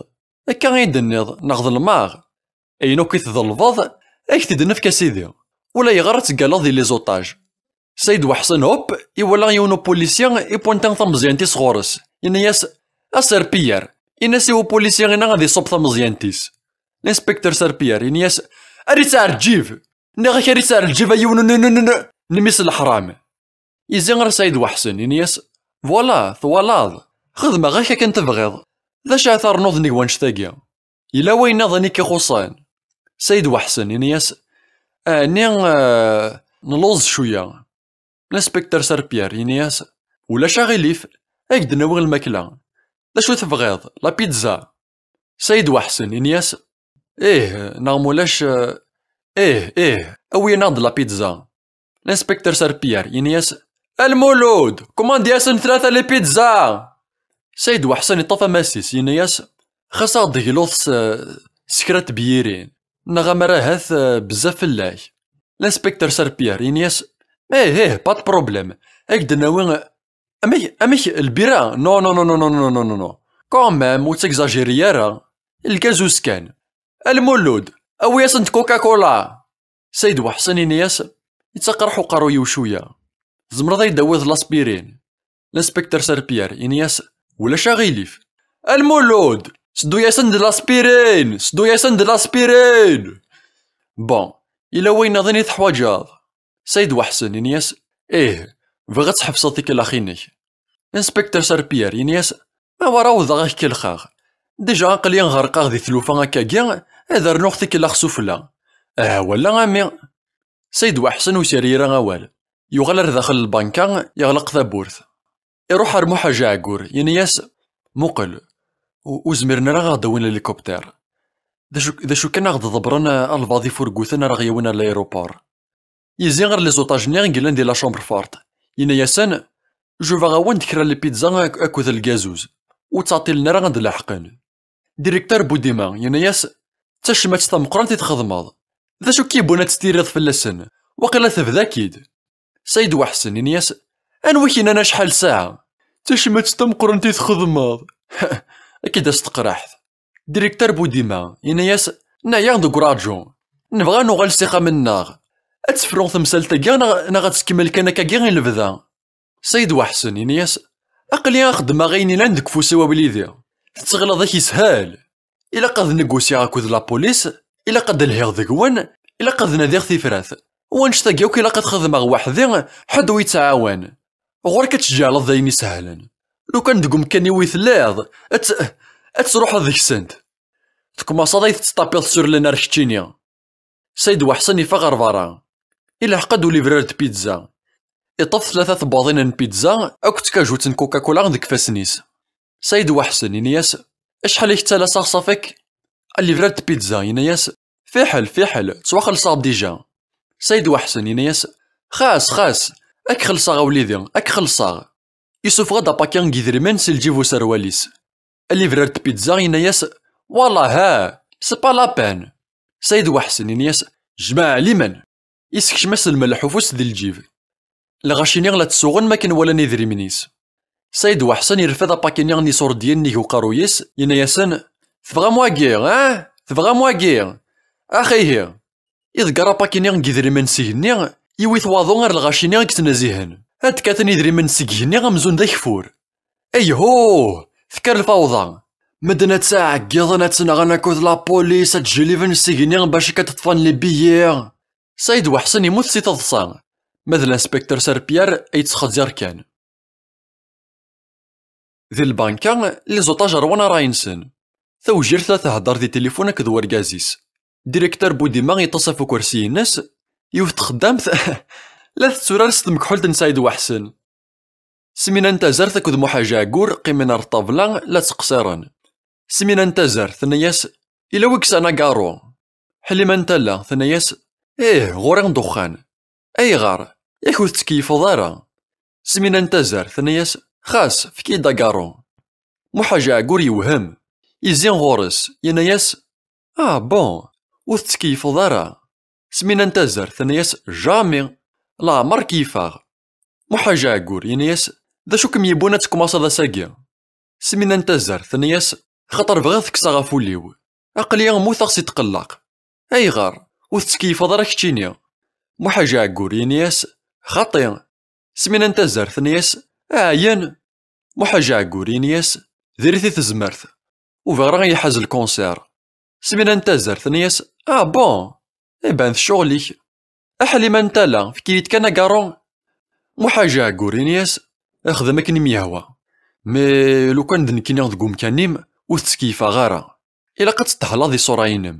Akka i d-tenniḍ, neɣ ḍelmeɣ? Ayen akk i tḍelbeḍ, ad k-t-id-nefk a sidi. Ulayɣer ad teggaleḍ di les otages. Saïd Waḥsen, hop, iwala yiwen upulisya, ipwanta tameẓyant-is ɣur-s. Yenna-yas, a Serpillère, ini-as i upulisya-ina ad iṣubb tameẓyant-is. L'inspecteur Serpillère, yenna-yas, ar ittɛeǧǧib! Nniɣ-ak ar ittɛeǧǧib a yiwen n, n, n, n, n mmi-s n leḥram. Izi ɣer Saïd Waḥsen, ini-as, voilà, twalaḍ, xedmeɣ-ak akken tebɣiḍ. D acu ara ternuḍ nnig wannect-agi? Yella wayen nniḍen i k-ixuṣṣen? Saïd Waḥsen, ini-as, ɛni, eh, nluẓ cwiya? L'inspecteur Serpillère, ini-as, ulac aɣilif, ad k-d-nawi lmakla. D acu tebɣiḍ, la pizza? Saïd Waḥsen, ini-as, ih, neɣ mulac, eh, ih, ih, awi-aneɣ-d la pizza. L'inspecteur Serpillère, ini-as, a Lmulud, kumandi-asen tlata les pizza! Saïd Waḥsen iṭṭef ammas-is, yenna-yas, xas aɣ-d-tegluḍ s, s kra n tebyirin, neɣ amar ahat, eh, bezzaf fell-ak. L'inspecteur Serpillère, ini-as, ih, ih, pas de problème, ad k-d-nawi, amek, amek, lbira? Non, non, non, non, non, non, non, non, non. Quand même, ur ttagzajiri ara. Lgazuz kan. A Lmulud, awi-asen-d Coca-Cola! Saïd Waḥsen, ini-as, yettaqraḥ uqerruy-iw cwiya. Tzemreḍ ad yi-d-tawiḍ l'aspirine? L'inspecteur Serpillère, ini-as, ulac aɣilif. A Lmulud, seddu-yasen-d l'aspirine, seddu-yasen-d l'aspirine! Bon, yella wayen nniḍen i teḥwaǧeḍ? Saïd Waḥsen, ini-as, ih, bɣiɣ ad tḥebseḍ tikellax-inek. L'inspecteur Serpillère, ini-as, ma war awḍeɣ ad k-kellxeɣ. Déjà aql-i ɣerqeɣ di tlufa akkagi, ad rnuɣ tikellax sufella. Ah, wala a mmi. Saïd Waḥsen ur s-yerri ara awal. Yuɣal ar daxel n lbanka, yeɣleq tawwurt. Iruḥ ar Muḥ Ajeɛgur, yenna-yas, muqel, u-, ur zmiren ara ad aɣ-d-awin l'hélicoptère. D acu, d acu kan ad aɣ-d-ḍebbren, eh, albaɛḍ ifurguten ara aɣ-yawin ar l'aéroport. Yezzi ɣer les otages-nni i yellan di la chambre forte. Yenna-yasen, jubaɣ-awen-d kra n lpizza ak-, akked lgazuz. Ur ttɛeṭṭilen ara ad d-leḥqen. Directeur Boudima yenna-yas, d tacmat tameqqrant i txedmeḍ. D acu k-yewwin ad tettiriḍ fell-asen? Waqila tebda-k-id. Saïd Waḥsen yenna-yas, anwa i k-yennan acḥal ssaɛa? D tacmat tameqqrant i txedmeḍ. Ad k-id-tas teqraḥt. Directeur Boudima yenna-yas, neɛya deg uraǧu. Nebɣa ad nuɣal s ixxamen-nneɣ. Ad tefru temsalt-agi neɣ, neɣ ad tkemmel kan akkagi i lebda? Saïd Waḥsen yenna-yas, aql-i xeddmeɣ ayen ilan deg ufus-iw a wlidi. Tettɣileḍ-ak yeshel? Ilaq ad negusyaɣ akked la police, ilaq ad d-lhiɣ deg-wen, ilaq ad nadiɣ tifrat. Wanect-agi akk ilaq ad xedmeɣ weḥd-i, ḥedd ur yettɛawan. Ɣur-k ad tǧeɛleḍ d ayen isehlen. Lukan deg umkan-iw i telliḍ, ad t-, ad truḥeḍ deg-sent. Tkumaṣaḍ ay tettṭapiḍ sur lenar keččini. Sayd Waḥsen iffeɣ ɣer berra. Ilḥeq-d ulibrar n pizza. Iṭṭef tlata tebwaḍin n pizza akked tkajut n Coca-Cola deg ifassen-is. Sayd Waḥsen ini-as: "Acḥal i k-ttalaseɣ ṣafik?" Alibrar n pizza yenna-as: "Fiḥel, fiḥel, ttwaxelṣeɣ dija." Sayd Waḥsen yenna-as: "Xas, xas, ad k-xelṣeɣ a wlidi, ad k-xelṣeɣ." Isuffeɣ-d apaki n yidrimen si lǧib userwal-is. Alibrar n pizza yenna-as: "Wallah, ha, c'est pas la peine." Sayd Waḥsen yenna-as: "Jmeɛ liman." Isekcem-as lmelḥ ufus di lǧib. Lɣaci-nni la ttsuɣun makken walan idrimen-is. Sayd Waḥsen irfed apaki-nni n iṣurdiyen nnig uqerruy-is, yenna-yasen: "Tebɣam wagi, ah? Tebɣam wagi? Ax ihi!" Iḍegger apaki-nni n yidrimen s igenni, yiwi-t waḍu ar lɣaci-nni i yettnazihen. Ad kkaten idrimen seg igenni amzun d ageffur. Ayhuh! Tekker lfawḍa. Medden ad ttɛeggiḍen, ad ttnaɣen akked la police, ad ttjelliben s igenni bac ad ṭṭfen les billets. Sayd Waḥsen yemmut si teḍsa, ma d l'inspecteur Sir Pierre ay yettxezzir kan. Di lbanka, les otages rwan ṛṛay-nsen. Tawjirt la thedder di tilifun akked wergaz-is. Directeur Boudima yeṭṭes ɣef ukersi-ines, yiwet txeddamt la tetturar s tmekḥelt n Sayd Waḥsen. Smina n Tazart akked Muḥaǧ Ɛeggur qqimen ar ṭṭabla la ttqeṣṣiren. Smina n Tazart tenna-yas: "Ila wi yesɛan agaṛṛu?" Ḥlima n Tala tenna-yas: "Ih, ɣur-i ddexxan." "Ayɣer? Yak ur tettkeyyfeḍ ara?" Smina n Tazart tenna-yas: "Xas, efk-iyi-d agaṛṛu." Muḥaǧ Ɛeggur yewhem. Izzin ɣur-s, yenna-yas: "Ah, bon, ur tettkeyyfeḍ ara?" Smina n Tazart tenna-yas: "Jamais, leɛmer keyyfeɣ." Muḥaǧ Ɛeggur yenna-yas: "D acu kem-yewwin ad tekmaṣeḍ ass-agi?" Smina n Tazart tenna-yas: "Xaṭer bɣiɣ ad kkseɣ ɣef wul-iw. Aql-i mmuteɣ si tqelleq." "Ayɣer? Ur tettkeyyfeḍ ara keččini?" Muḥaǧ Ɛeggur yenna-yas: "Xaṭi." Smina n Tazart tenna-yas: "Ɛyan." Muḥaǧ Ɛeggur yenna-yas: "Diri-t i tezmert. Ur bɣiɣ ara ad yi-iḥaz lkunṣir." Smina n Tazart tenna-yas: "Ah bon? Iban d ccɣel-ik. A Ḥlima n Tala, efk-iyi-d kan agaṛṛu." Muḥaǧ Ɛeggur yenna-yas: "Xdem akken i m-yehwa. Mais lukan d nekkini deg umkan-im, ur tettkeyyfeɣ ara. Ilaq ad tṭeḥleḍ iṣura-inem."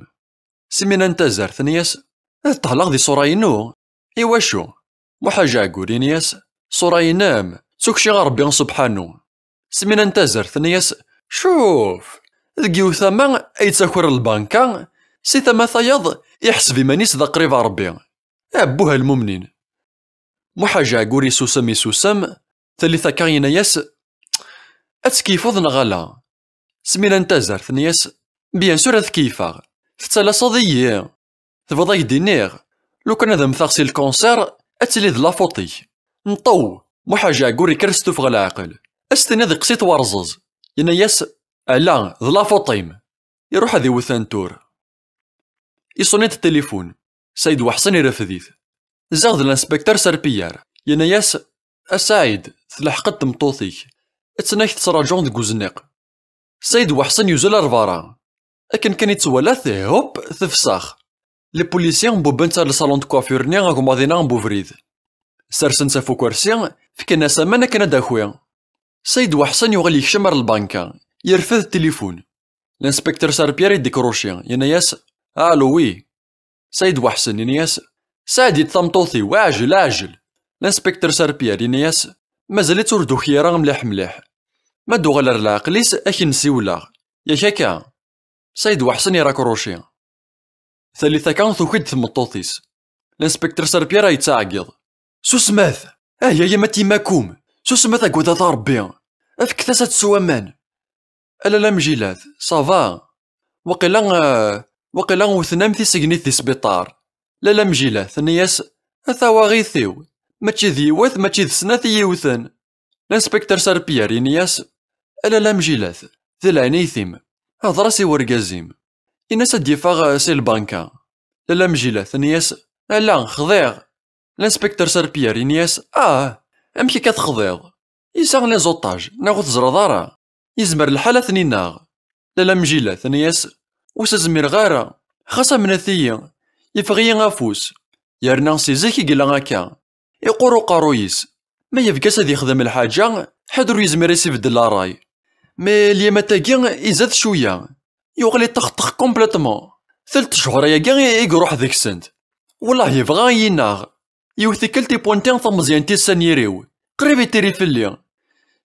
Smina n Tazart tenna-yas: "Ad ṭeḥleɣ di ṣṣura-inu? Iwacu?" Muḥaǧ Ɛeggur yenna-yas: "Ṣṣura-inem d tukci a Ṛebbi subḥanu." Smina n Tazart tenna-yas: "Cuf! Deg yiwet tama ay yettaker lbanka, si tama tayeḍ iḥseb iman-is d aqrib a Ṛebbi. Abbuh a lmumnin!" Muḥaǧ Ɛeggur isusem, isusem, tallit akka yenna-yas: "Ad tkeyyfeḍ neɣ ala?" Smina n Tazart tenna-yas: "Bien sûr ad keyyfeɣ. Tettalaseḍ-iyi? Tebɣiḍ ad k-d-iniɣ? Lukan ad mmteɣ si lkanṣir, ad tili d la faute-ik." Nṭew! Muḥaǧ Ɛeggur ikker s tuffɣa leɛqel. Ad s-tiniḍ iqqes-it warẓez. Yenna-yas: "Ala, d la faute-im." Iruḥ ad iwet antur. Iṣuni-d tilifun. Sayd Waḥsen irefd-it. Ziɣ d l'inspecteur Serpiyar. Yenna-yas: "A Saɛid, telḥeq-d tmeṭṭut-ik. Attan-ak tettraǧu deg uzniq." Sayd Waḥsen yuzzel ar berra. Akken kan i tt-twala, hop, tefsex. Les policiers mbubben-tt ar le salon de coiffure-nni agmaḍ-inna n ubrid. Sersen-tt ɣef ukersi, fkan-as aman akken ad d-taki. Sayd Waḥsen yuɣal yekcem ar lbanka, yerfed tilifun. L'inspecteur Serpiyar i d-ikruci, yenna-yas: "Allô, oui." Sayd Waḥsen yenna-yas: "Saɛid-d tameṭṭut-iw, aɛjel, aɛjel." L'inspecteur Serpiyar yenna-yas: "Mazal-itt ur d-tuki ara mliḥ mliḥ. Ma d-uɣal ar leɛqel-is, ad k-n-siwleɣ. Yak akka?" Sayd Waḥsen irakruci. Tallit akka tuki-d tmeṭṭut-is. L'inspecteur Serpiyar a yettɛeggiḍ: "Susmet! Ahya ya mat yemma-kum! Susmet, aggadet Ṛebbi! Fket-as ad tessu aman!" A lalla Mjilat, ça va? Waqila, euh, waqila wten-am tisegnit di sbiṭar. Lalla Mjilat tenna-yas: "A tawaɣit-iw, mačči d yiwet, mačči d snat i yi-wten." L'inspecteur Serpiyar yenna-yas: "A lalla Mjilat, di leɛnayt-im, hder-as i wergaz-im. Ini-as ad d-yeffeɣ, eh, si lbanka." Lalla Mjilat tenna-yas: "Ala, xḍiɣ." L'inspecteur Serpiyar yenna-yas: "Ah, amek akka texḍiḍ? Yesɛa les otages, neɣ ur teẓriḍ ara? Yezmer lḥal ad ten-ineɣ." Lalla Mjilat tenna-yas: "Ur s-zmireɣ ara, xas amnet-iyi, yeffeɣ-iyi afus. Yerna si zik i yella akka. Iqqur uqerruy-is. Ma yebga-s ad yexdem lḥaǧa, ḥedd ur yezmir ad s-ibeddel ṛṛay. Mais lyamat-agi izad cwiya. Yuɣal iṭexṭex complètement. Telt cchur-agi i iruḥ deg-sent. Wellah yebɣa ad yi-ineɣ. Yiwet tikkelt ipunti tameẓyant-is s anyir-iw. Qrib itiri fell-i.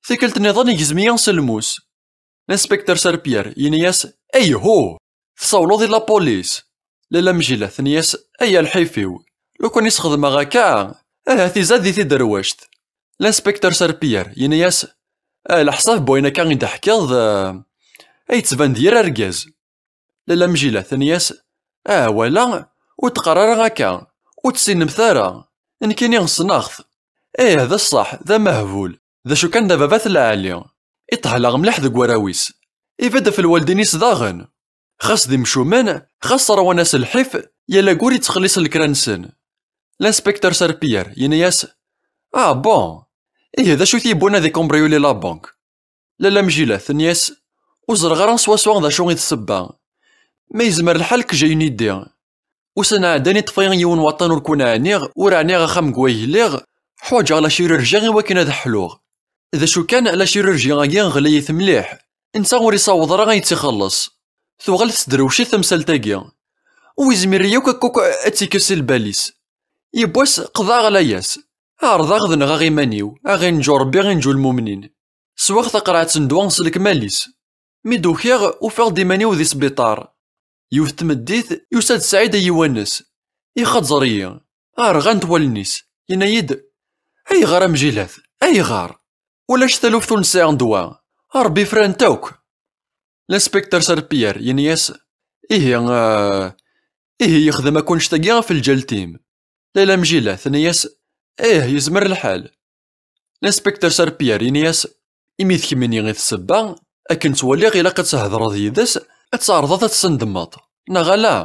Tikkelt nniḍen igzem-iyi s lmus. L'inspecteur Serpillère yenna-yas: "Ayhuh! Tessawleḍ i la police!" Lalla Mjilat tenna-yas: "Ay a lḥif-iw! Lukan i s-xedmeɣ akka, ahat izad di tiderwect." L'inspecteur Serpillère yenna-yas: "Ah, leḥsab n wayen akka i d-teḥkiḍ, eh, ay yettban d yir argaz." Lalla Mjilat tenna-yas: "Ah, wala, ur d-qqar ara akka, ur tt-ssinemt ara. Nekkini ssneɣ-t. Ih, d ṣṣeḥ, d amehbul. D acu kan, d ababat lɛali. Iṭhel-aɣ mliḥ deg warraw-is. Ibedd ɣef lwaldin-is daɣen. Xas d imcumen, xas ṛwan-as lḥif, yal aggur ittxelliṣ lekra-nsen." L'inspecteur Serpillère yenna-yas: "Ah bon? Ihi d acu i t-yewwin ad ikambriyuli la banque?" Lalla Mjilat tenna-yas: "Ur ẓriɣ ara swaswa d acu i d ssebba. Ma yezmer lḥal que j'ai une idée. Ussan iɛeddan iṭṭef-iyi yiwen waṭṭan ur ken-ɛniɣ, ur ɛniɣ axxam deg wayeg lliɣ, ḥwaǧeɣ la chirurgie i wakken ad ḥluɣ. D acu kan, la chirurgie-agi ɣlayet mliḥ. Netta ur isaweḍ ara ad tt-ixelleṣ. Tuɣal tesderwec-it temsalt-agi. Ur yezmir yakk akk ad tt-ikkes si lbal-is. Yiwwas qeḍɛeɣ layas. Ɛerḍeɣ ad nɣeɣ iman-iw, ad ɣ-inǧu Rebbi, inǧu lmumnin. Swiɣ taqerɛet n ddwa s lekmal-is. Mi d-ukiɣ, ufiɣ-d iman-iw di sbiṭar." Yiwet tmeddit, yusa-d Saɛid ayiwan-nnes. Ixeẓẓer-iyi. Rɣant wallen-is. Yenna-yi-d: "Ayɣer a Mjilat? Ayɣer? Ulac taluft ur nesɛi ddwa. Ṛebbi fran-t akk." L'inspecteur Serpillère yenna-yas: "Ihi, eh, ihi yexdem akk annect-agi ɣef lǧal-im?" Lalla Mjilat tenna-yas: "Ih, yezmer lḥal." L'inspecteur Serpillère yenna-yas: "Imi d kemmini i d ssebba, akken ttwaliɣ ilaq ad thedreḍ yid-s, ad tɛerḍeḍ ad tessendemmeḍ, neɣ ala?"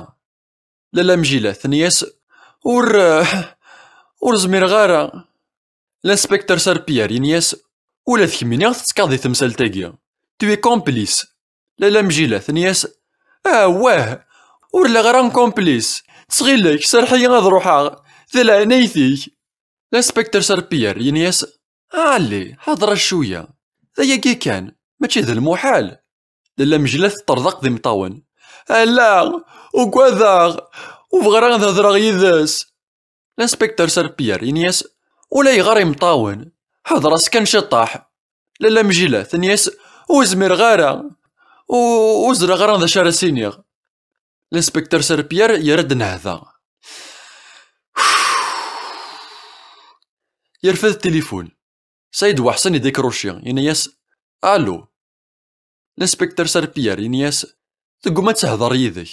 Lalla Mjilat tenna-yas: "Ur, ur zmireɣ ara." L'inspecteur Serpillère yenna-yas: "Ula d kemmini tettekkaḍ di temsalt-agi. Tu es complice." Lalla Mjilat tenna-yas: "Awah, ur lliɣ ara complice. Ttxil-k, serreḥ-iyi ad ruḥeɣ. Di leɛnayt-ik." L'inspecteur Serpillère yenna-yas: "Allez, hder-as cwiya. D ayagi kan, mačči d lmuḥal." Lalla Mjilat teṭṭerḍeq d imeṭṭawen: "Ala, ugadeɣ, ur bɣiɣ ara ad hedreɣ yid-s." L'inspecteur Serpillère yenna-yas: "Ulayɣer imeṭṭawen, hder-as kan ciṭṭaḥ." Lalla Mjilat tenna-yas: "Ur zmireɣ ara, u-, ur ẓriɣ ara d acu ara s-iniɣ." L'inspecteur Serpillère yerra-d nnehda. Yerfed tilifun. Saïd Waḥsen idikruci, yenna-yas: "Allô?" L'inspecteur Serpillère yenna-yas: "Tegguma ad tehder yid-k."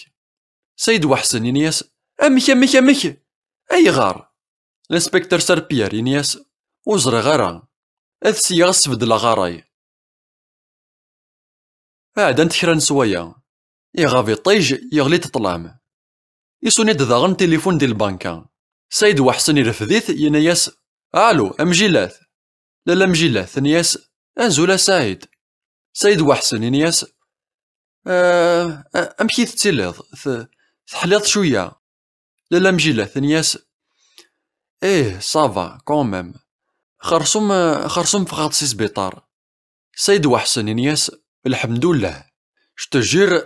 Saïd Waḥsen yenna-yas: "Amek, amek, amek? Ayɣer?" L'inspecteur Serpillère yenna-yas: "Ur ẓriɣ ara. Ad siyɣ ad sbeddleɣ ṛṛay." Ɛeddant kra n sswayeɛ. Iɣab iṭij, yeɣli-d ṭṭlam. Isuni-d daɣen tilifun di lbanka. Saïd Waḥsen irfed-it, yenna-yas: "Allô, a Mjilat?" Lalla Mjilat tenna-yas: "Azul a Saɛid." Saïd Waḥsen yenna-yas: "Ah, ah, amek i tettiliḍ? Te-, teḥliḍ cwiya?" Lalla Mjilat tenna-yas: "Eh, ça va, quand même. Xersum, xersum ffɣeɣ-d si sbiṭar." Saïd Waḥsen yenna-yas: "Lḥemdullah. Je te jure,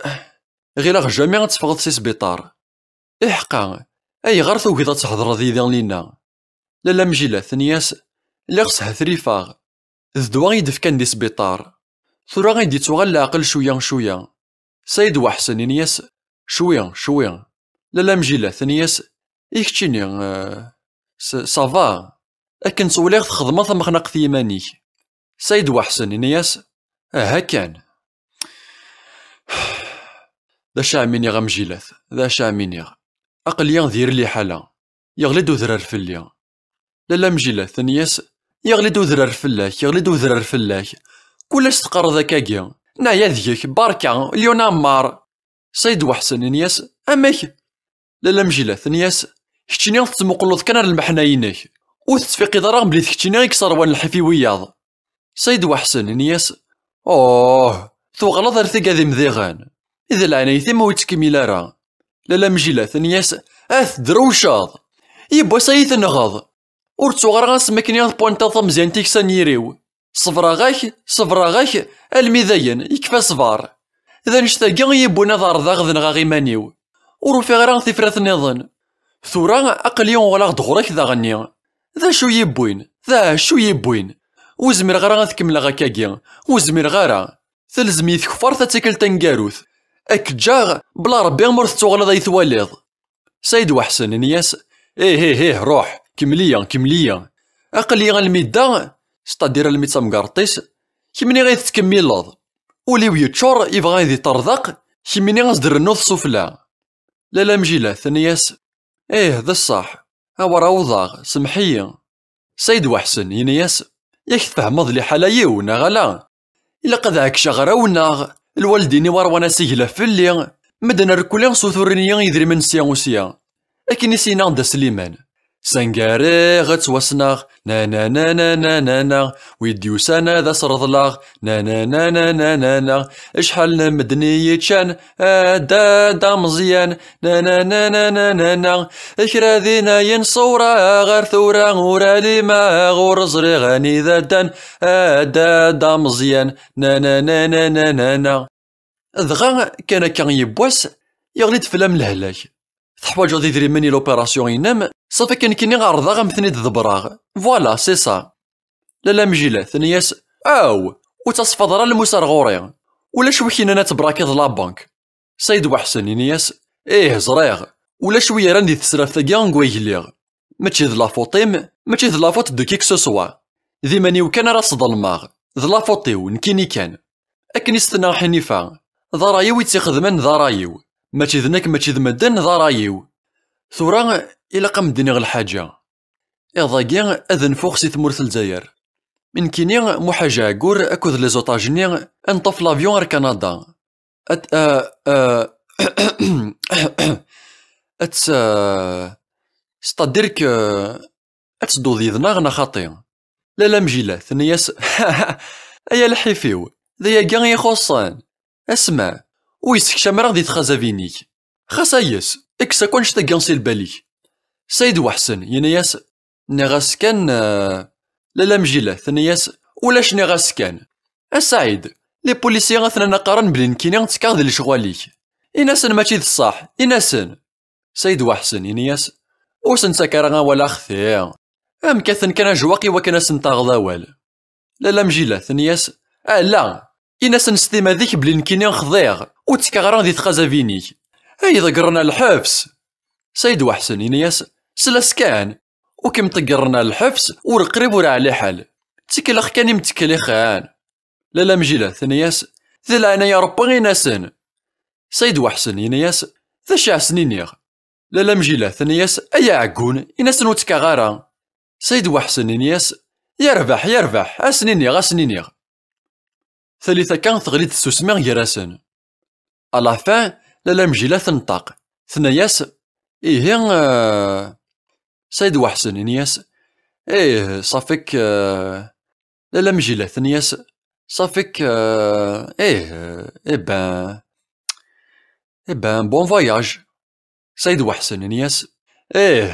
ɣileɣ jamais ad teffɣeḍ si sbiṭar." "Iḥqa, ayɣer tugiḍ ad thedreḍ yid-i, Lina?" Lalla Mjilat tenna-yas: "Lliɣ shetrifaɣ. D ddwa i d-fkan di sbiṭar. Tura i d-yettuɣal leɛqel cwiya, cwiya." Saïd Waḥsen yenna-yas: "Cwi, cwi." Lalla Mjilat tenna-yas: "I keččini, eh, s-, ça va? Akken ttwaliɣ txedmeḍ tamexnaqt i yiman-ik." Saïd Waḥsen yenna-yas: "Aha kan. D acu am iniɣ a Mjilat, d acu am iniɣ? Aql-iyi di yir liḥala. Yeɣli-d udrar fell-i." Lalla Mjilat tenna-yas: "Yeɣli-d udrar fell-ak, yeɣli-d udrar fell-ak. Kul ass teqqareḍ akkagi. Neɛya deg-k, berka, Lyon Ammar." Saïd Waḥsen yenna-yas: "Amek?" Lalla Mjilat tenna-yas: "Keččini tettmuquleḍ kan ar lmeḥna-inek. Ur tettfiqiḍ ara belli d keččini i yesserwan lḥif i wiyaḍ." Saïd Waḥsen yenna-yas: "Oh, tuɣaleḍ ar tigadim diɣen. D leɛnayet-im ur yettkemmil ara." Lalla Mjilat tenna-yas: "Ad tedrewceḍ! Yiwwas ad yi-tenɣeḍ! Ur ttuɣ ara asmi akken ad pwantiḍ tameẓyant-ik s anyir-iw. Ṣebreɣ-ak, ṣebreɣ-ak, almi dayen, yekfa ṣṣber. D annect-agi i yi-wwin ad ɛerḍeɣ ad nɣeɣ iman-iw. Ur ufiɣ ara tifrat nniḍen. Tura, aql-i uɣaleɣ-d ɣur-k daɣenni. D acu i yi-wwin? D acu i yi-wwin? Ur zmireɣ ara ad kemmleɣ akkagi. Ur zmireɣ ara. Talzem-iyi tkeffart ad tikkelt taneggarut. Ad k-ǧǧeɣ, bla Rebbi ma ur tettuɣaleḍ ay twaliḍ. Sayd Waḥsen, ini-as: "Ih, ih, ih, ruḥ, kemmel-iyi, kemmel-iyi. Aql-iyi almi dda, c'est-à-dire almi d tamgerḍt-is, kemmini i tettkemmileḍ." Ul-iw yeččur, yebɣa ad iṭerḍeq, kemmini as-d-rennuḍ sufella. Lalla Mjilat, tenna-yas: "Ih, d ṣṣeḥ, awer awḍeɣ, semmeḥ-iyi." Sayd Waḥsen, yenna-yas: "Yak tfehmeḍ liḥala-iw, neɣ ala? Ilaq ad ɛekceɣ ɣer-awen, neɣ? Lwaldin-iw ṛwan aseglaf fell-i, medden rkuli ssuturen-iyi idrimen sya u sya." Akken i s-yenna Dda Sliman: "Sangariɣ ad ttwassneɣ, na, na, na, na, na, na, na, wi d-yusan ad as-reḍleɣ, na, na, na, na, na, na, na, acḥal n medden i yeččan, a dda, a dda Meẓyan, na, na, na, na, na, na, na, kra din ayen ṣewreɣ ar tura ur ɛlimeɣ, ur ẓriɣ anida ddan, a dda, a dda Meẓyan, na, na, na, na, na, na, na." Dɣa, kan akka yiwwas, yeɣli-d fell-am lehlak. Teḥwaǧeḍ idrimen i l'opération-inem, ṣafi kan nekkini ɛerḍeɣ a m-ten-id-ḍebbreɣ. Voilà, c'est ça. Lalla Mjilat, tenna-yas: "Aw, ur ttaṣfaḍ ara lmus ar ɣur-i. Ulac wi k-yennan ad tebrakiḍ la banque." Sayd Waḥsen, ini-yas: "Ih, ẓriɣ. Ulac wi yerran di tesraft-agi n way lliɣ. Mačči d la faute-im, mačči d la faute de qui que ce soit. D iman-iw kan ara sḍelmeɣ. D la faute-iw, nekkini kan." Akken i s-tenna Ḥnifa: "D ṛṛay-iw i tt-ixedmen, d ṛṛay-iw. Mačči d nekk, mačči d medden, d ṛṛay-iw. Tura, ilaq a m-d-iniɣ lḥaǧa. Iḍ-agi ad nfuɣ si tmurt n Lezzayer. Nekkini, Muḥ Ḥaji Ɛeggur akked les otages-nni, ad neṭṭef l'avion ar Kanada. Ad, a, a, ad s-, c'est-à-dire que ad tedduḍ yid-neɣ neɣ xaṭi?" Lalla Mjilat, tenna-yas: "Ay a lḥif-iw, d ayagi i ixuṣṣen. Asma, ur yessekcam ara di txazabin-ik. Xas ayes, kkes akk annect-agi si lbal-ik." Sayd Waḥsen, yenna-yas: "Nniɣ-as kan, eh." Lalla Mjilat, tenna-yas: "Ulac nniɣ-as kan. A Saɛid, les policiers atnan qqaren belli nekkini ttekkaɣ di lecɣal-ik. Ini-asen mačči d ṣṣeḥ, ini-asen." Sayd Waḥsen, ini-yas: "Ur sen-ttak ara awal a xti. Amk-aten kan ajwaq i wakken ad sen-taɣeḍ awal." Lalla Mjilat, tenna-yas: "Ala, ini-asen s timmad-ik belli nekkini xḍiɣ, ur ttekkaɣ ara di txazabin-ik. Ay ḍeggren ar lḥebs!" Sayd Waḥsen, ini-yas: "Sel-as kan, ur kem-ṭeggren ar lḥebs, ur qrib ur ɛli ḥal. Ttekleɣ kan i m-ttekliɣ xan." Lalla Mjilat, tenna-yas: "Di leɛnaya Ṛebbi, ini-asen." Sayd Waḥsen, yenna-yas: "D acu i asen-iniɣ?" Lalla Mjilat, tenna-yas: "Ay aɛeggun, ini-asen ur ttekkaɣ ara." Sayd Waḥsen, yenna-yas: "Yerbeḥ, yerbeḥ, a sen-iniɣ, a sen-iniɣ." Tallit akka teɣli-d tsusmi gar-asen. À la fin, Lalla Mjilat tenṭeq. Tenna-yas: "Ihi, eh." Sayd Waḥsen, yenna-yas: "Ih, ṣafik, eh." Lalla Mjilat, tenna-yas: "Ṣafik, eh, ih, eh, eh ben, eh ben, bon voyage." Sayd Waḥsen, yenna-yas: "Ih."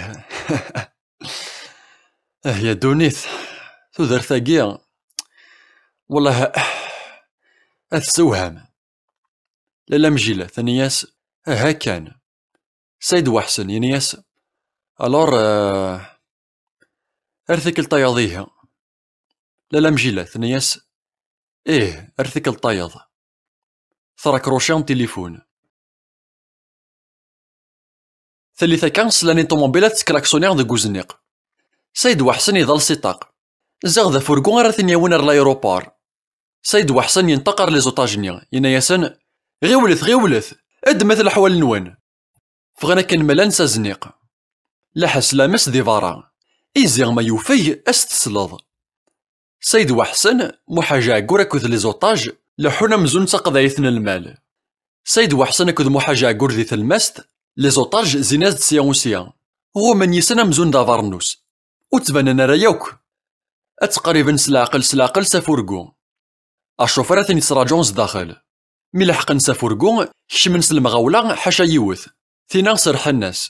"Ah ya ddunit, tudert-agi, wellah, ad tessewham." Lalla Mjilat, tenna-yas: "Aha kan." Sayd Waḥsen, yenna-yas: "Alors, eh, ar tikkelt tayeḍ ihi." Lalla Mjilat, tenna-yas: "Ih, ar tikkelt tayeḍ." Trakruci n tilifun. Tallit akka, slan i ṭumubil ad tettklaksuni deg uzniq. Sayd Waḥsen iḍal si ṭṭaq. Ziɣ d afurgu ara ten-yawin ar l'aéroport. Sayd Waḥsen yenṭeq ar les otages-nni, yenna-yasen: "Ɣiwlet, ɣiwlet, ddmet leḥwal-nwen." Ffɣen akken ma llan s azniq. Laḥes lames di berra. Izi ma yufeg, ad s-tesleḍ. Sayd Waḥsen, Muḥaǧ Ɛeggur akked les otages leḥḥun amzun d taqeḍɛit n lmal. Sayd Waḥsen akked Muḥaǧ Ɛeggur di tlemmast, les otages zin-as-d sya u sya. Ɣummen yis-sen amzun d abeṛnus. Ur ttbanen ara yakk. Ad ttqerriben s leɛqel s leɛqel s afurgu. Acufar ad ten-yettraǧu zdaxel. Mi leḥqen s afurgu, kecmen s lemɣawla, ḥaca yiwet. Tina serḥen-as.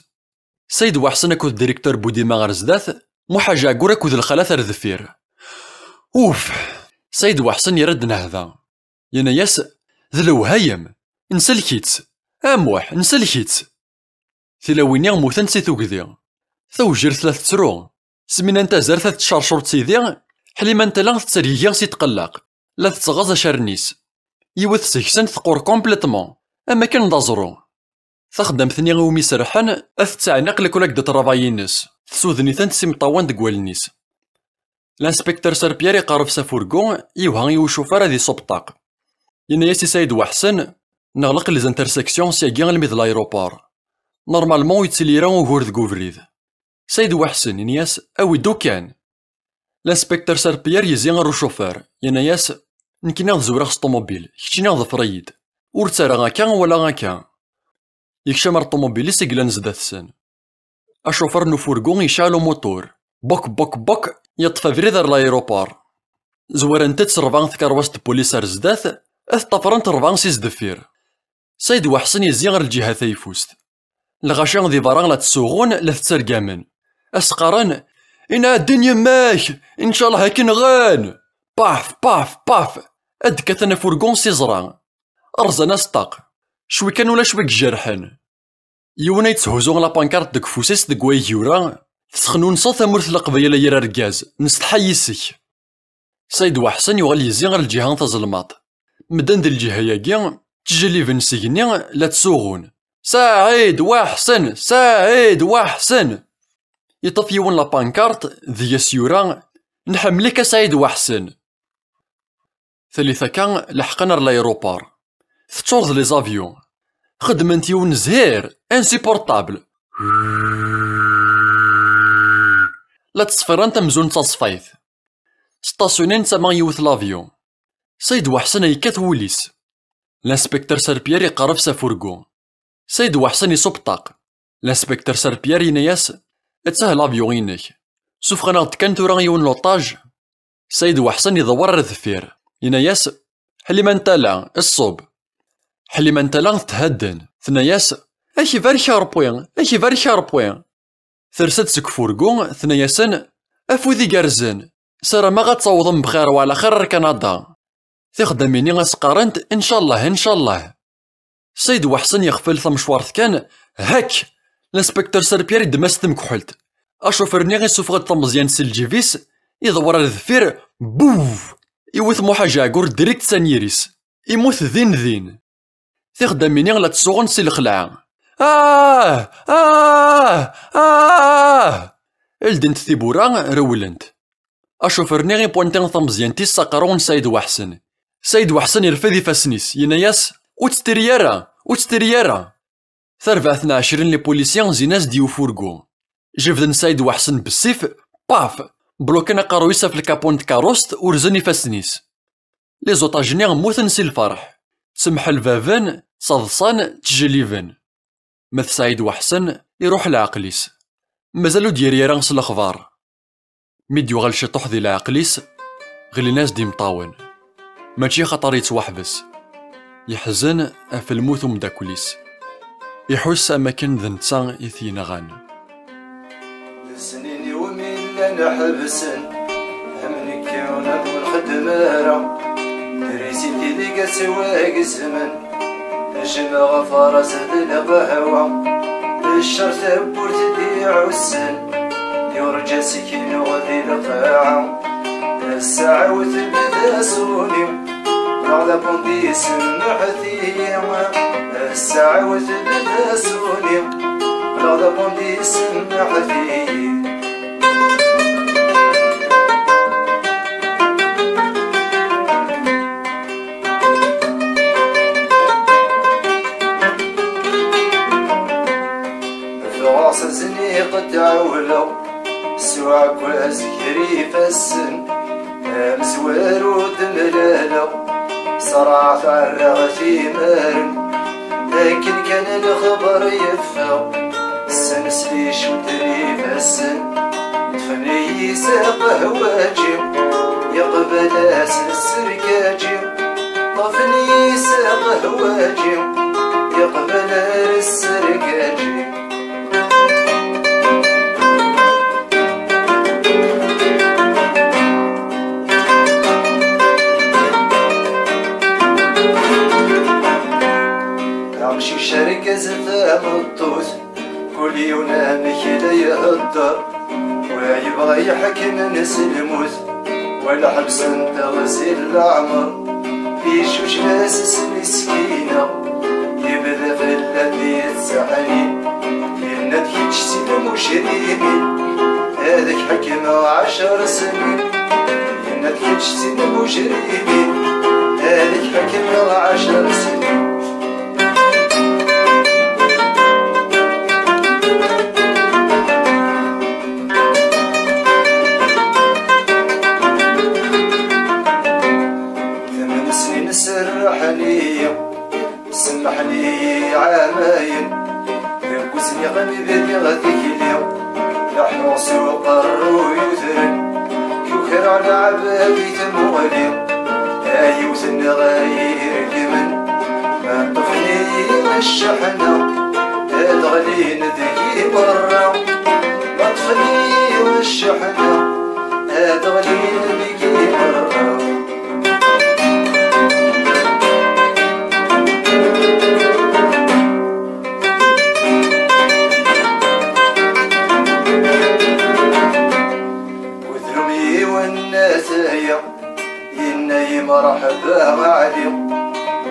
Sayd Waḥsen akked directeur Budima ɣer zdat, Muḥ Ajeɛgur akked lxalat ar deffir. Uf! Saɛid Waḥsen yerra-d nnehda. Yenna-yas: "D lewhayem! Nsellek-itt! A Muḥ, nsellek-itt!" Tilawin-nni mmutent si tugdi. Tawjirt la tettru. Smina n Tazart la tettcercur d tidi. Ḥlima n Tala tettergigi si tqelleq. La tettɣaẓ accaren-is. Yiwet seg-sent teqqur complètement, am akken d aẓru. Taxeddamt-nni iwumi serrḥen ad tettɛenniq les collègues de travail-ines, tessuden-itent s imeṭṭawen deg wallen-is. L'inspecteur Serpierre iqerreb s afurgu, yewha i ucufar ad iṣubb ṭṭaq. Yenna-yas i Saɛid Waḥsen: "Neɣleq les intersections syagi almi d l'aéroport. Normalement ur yettili ara ugur deg ubrid." Saɛid Waḥsen yenna-yas: "Awi-d ukan." L'inspecteur Serpierre yezzi ar ucufar, yenna-yas: "Nekkini ad zewreɣ s ṭumubil, keččini ḍfer-iyi-d. Ur ttarra akka wala akka." Yekcem ar ṭumubil-is i yellan zdat-sen. Acufar n ufurgu yecɛel umutur. Bok, bok, bok, yeṭṭef abrid ar l'aéroport. Zwarent-tt rebɛa tkerwas n pulis ar zdat, ad ṭṭafrent rebɛa si sdeffir. Saɛid Waḥsen yezzi ar lǧiha tayeffust. Lɣaci di berra la ttsuɣun, la tettargamen. As-qqaren: "Inɛeddin yemma-k, incallah akken ɣan!" Paf, paf, paf! Ad d-kkaten afurgu s iẓra. Rẓan-as ṭṭaq. Cwi kan ulac wi ijerḥen. Yiwen a yetthuzu la pancarte deg ufus-is deg wayeg yura: "Tesxnunseḍ tamurt n Leqbayel ay argaz, nsetḥa yis-k." Saɛid Waḥsen yuɣal yezzi ar lǧiha n tazelmaḍt. Medden di lǧiha-yagi, ttjelliben s igenni, la ttsuɣun: "Saɛid Waḥsen! Saɛid Waḥsen!" Yeṭṭef yiwen la pancarte, deg-s yura: "Nḥemmel-ik a Saɛid Waḥsen!" Talit akka, leḥqen ar l'aéroport. Teččureḍ les avions. Xedmen-t yiwen zhir, insupportable. La ttṣeffiren amzun d taṣfayt. Sṭasyunin tama yiwet l'avion. Saɛid Waḥsen yekkat wul-is. L'inspecteur Serpierre iqerreb s afurgu. Saɛid Waḥsen iṣubb ṭṭaq. L'inspecteur Serpierre yenna-yas: "Attah l'avion-inek. Sufɣen-aɣ-d kan tura yiwen l'otage." Saɛid Waḥsen iḍewwer ar deffir. Yenna-yas: "Ḥlima n Tala, ṣṣub." Ḥlima n Tala thedden. Tenna-yas: "Ad k-ibarek Ṛebbi, ad k-ibarek Ṛebbi." Tersa-d seg ufurgu, tenna-yasen: "Afud igerrzen, ssarameɣ ad tawḍem bxir wa ɛla xir ar Kanada." Tixeddamin-nni as-qqarent: "Ncallah, ncallah." Saɛid Waḥsen yexfel tamecwart kan, hak! L'inspecteur Serpierre iddem-as tamekḥelt. Acufur-nni isuffeɣ-d tameẓyant si lǧib-is, iḍewwer ar deffir, buw! Iwet Muḥ Ajeɛgur direct s anyir-is. Imut din din. Tixeddamin-nni la ttsuɣunt si lxelɛa. Ah! Ah! Ah! Ldent tiwwura, rewlent. Acufur-nni ipwanti tameẓyant-is s aqerru n Saɛid Waḥsen. Saɛid Waḥsen irfed ifassen-is, yenna-yas: "Ur ttiri ara! Ur ttiri ara!" Tarbaɛt n ɛecrin les policiers zzin-as-d i ufurgu. Jebden Saɛid Waḥsen bessif, paf! Bloken aqerru-is ɣef lkapu n tkeṛṛust, urzen ifassen-is. Les otages-nni mmuten si lferḥ. Ttemḥelbaben, ttaḍsan, ttjelliben. Ma d Saɛid Waḥsen, iruḥ leɛqel-is. Mazal ur d-yerri ara s lexbar. Mi d-yuɣal ciṭuḥ di leɛqel-is, ɣlin-as-d imeṭṭawen. Mačči axaṭer yettwaḥbes. Yeḥzen ɣef lmut umeddakel-is. Iḥuss am akken d netta i t-yenɣan. D snin iwumi llan ḥebsen, am nekki ur nxeddem ara. Trisiti deg-s wagezmen, jmeɣ afaras d lqahwa. Ccer tawwurt d-iɛussen, yurǧa seg-ineɣ di lqaɛa. Ssaɛa-w tebda sɣuni, neɣ d apundis mmeḥti. Ssaɛa-w tebda sɣuni, neɣ d apundis mmeḥti. Ffɣeɣ s azniq ttɛewleɣ, s uɛekkaz gar ifassen, amezwaru d-mlaleɣ, ṣerɛeɣ tarraɣ timaren, akken kan lexber yeffeɣ, snesli cwiṭ n ifassen, ṭṭfen-iyi s aqehwaǧi, yeqbel-as sserkaǧi, ṭṭfen-iyi s aqehwaǧi, yeqbel-as sserkaǧi. Cic argaz tameṭṭut, kul yiwen amek la ihedder. Wa yebɣa yeḥkem s lmut, wa lḥebs n teɣzi n leɛmer. Icucel-as s miskina, yebda fell-am yettseḥnin. Yenna-d kečč si lmucrimin, ad k-ḥekmeɣ ɛecr snin. Yenna-d kečč si lmucrimin, ad k-ḥekmeɣ ɛecr snin. Tmen snin serrḥen-iyi, semḥen-iyi ɛamayen. Deg usniɣ mi bdiɣ tikli, leḥḥuɣ s uqerruy utren. Kukreɣ leɛbad i tmuɣli, a yiwet-nneɣ ay iregmen. Ma ṭṭfen-iyi cceḥna, ad ɣlin deg-i merra. Ma ṭṭfen-iyi cceḥna, ad ɣlin deg-i merra. Udrum yiwen n ataya, yenna-yi: "Mreḥba a Ɛli."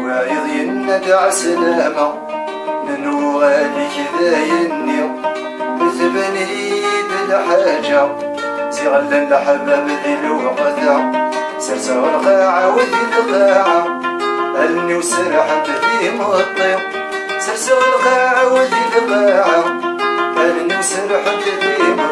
Wayeḍ yenna-d: "Ɛeslama, nennuɣal-ik d ayenni." Tban-iyi-d lḥaǧa, ziɣ llan leḥbab di lweqt-a. Serseɣ lqaɛa-w di lqaɛa, allen-iw serḥent d imeṭṭi. Serseɣ lqaɛa-w di lqaɛa, allen-iw serḥent d imeṭṭi.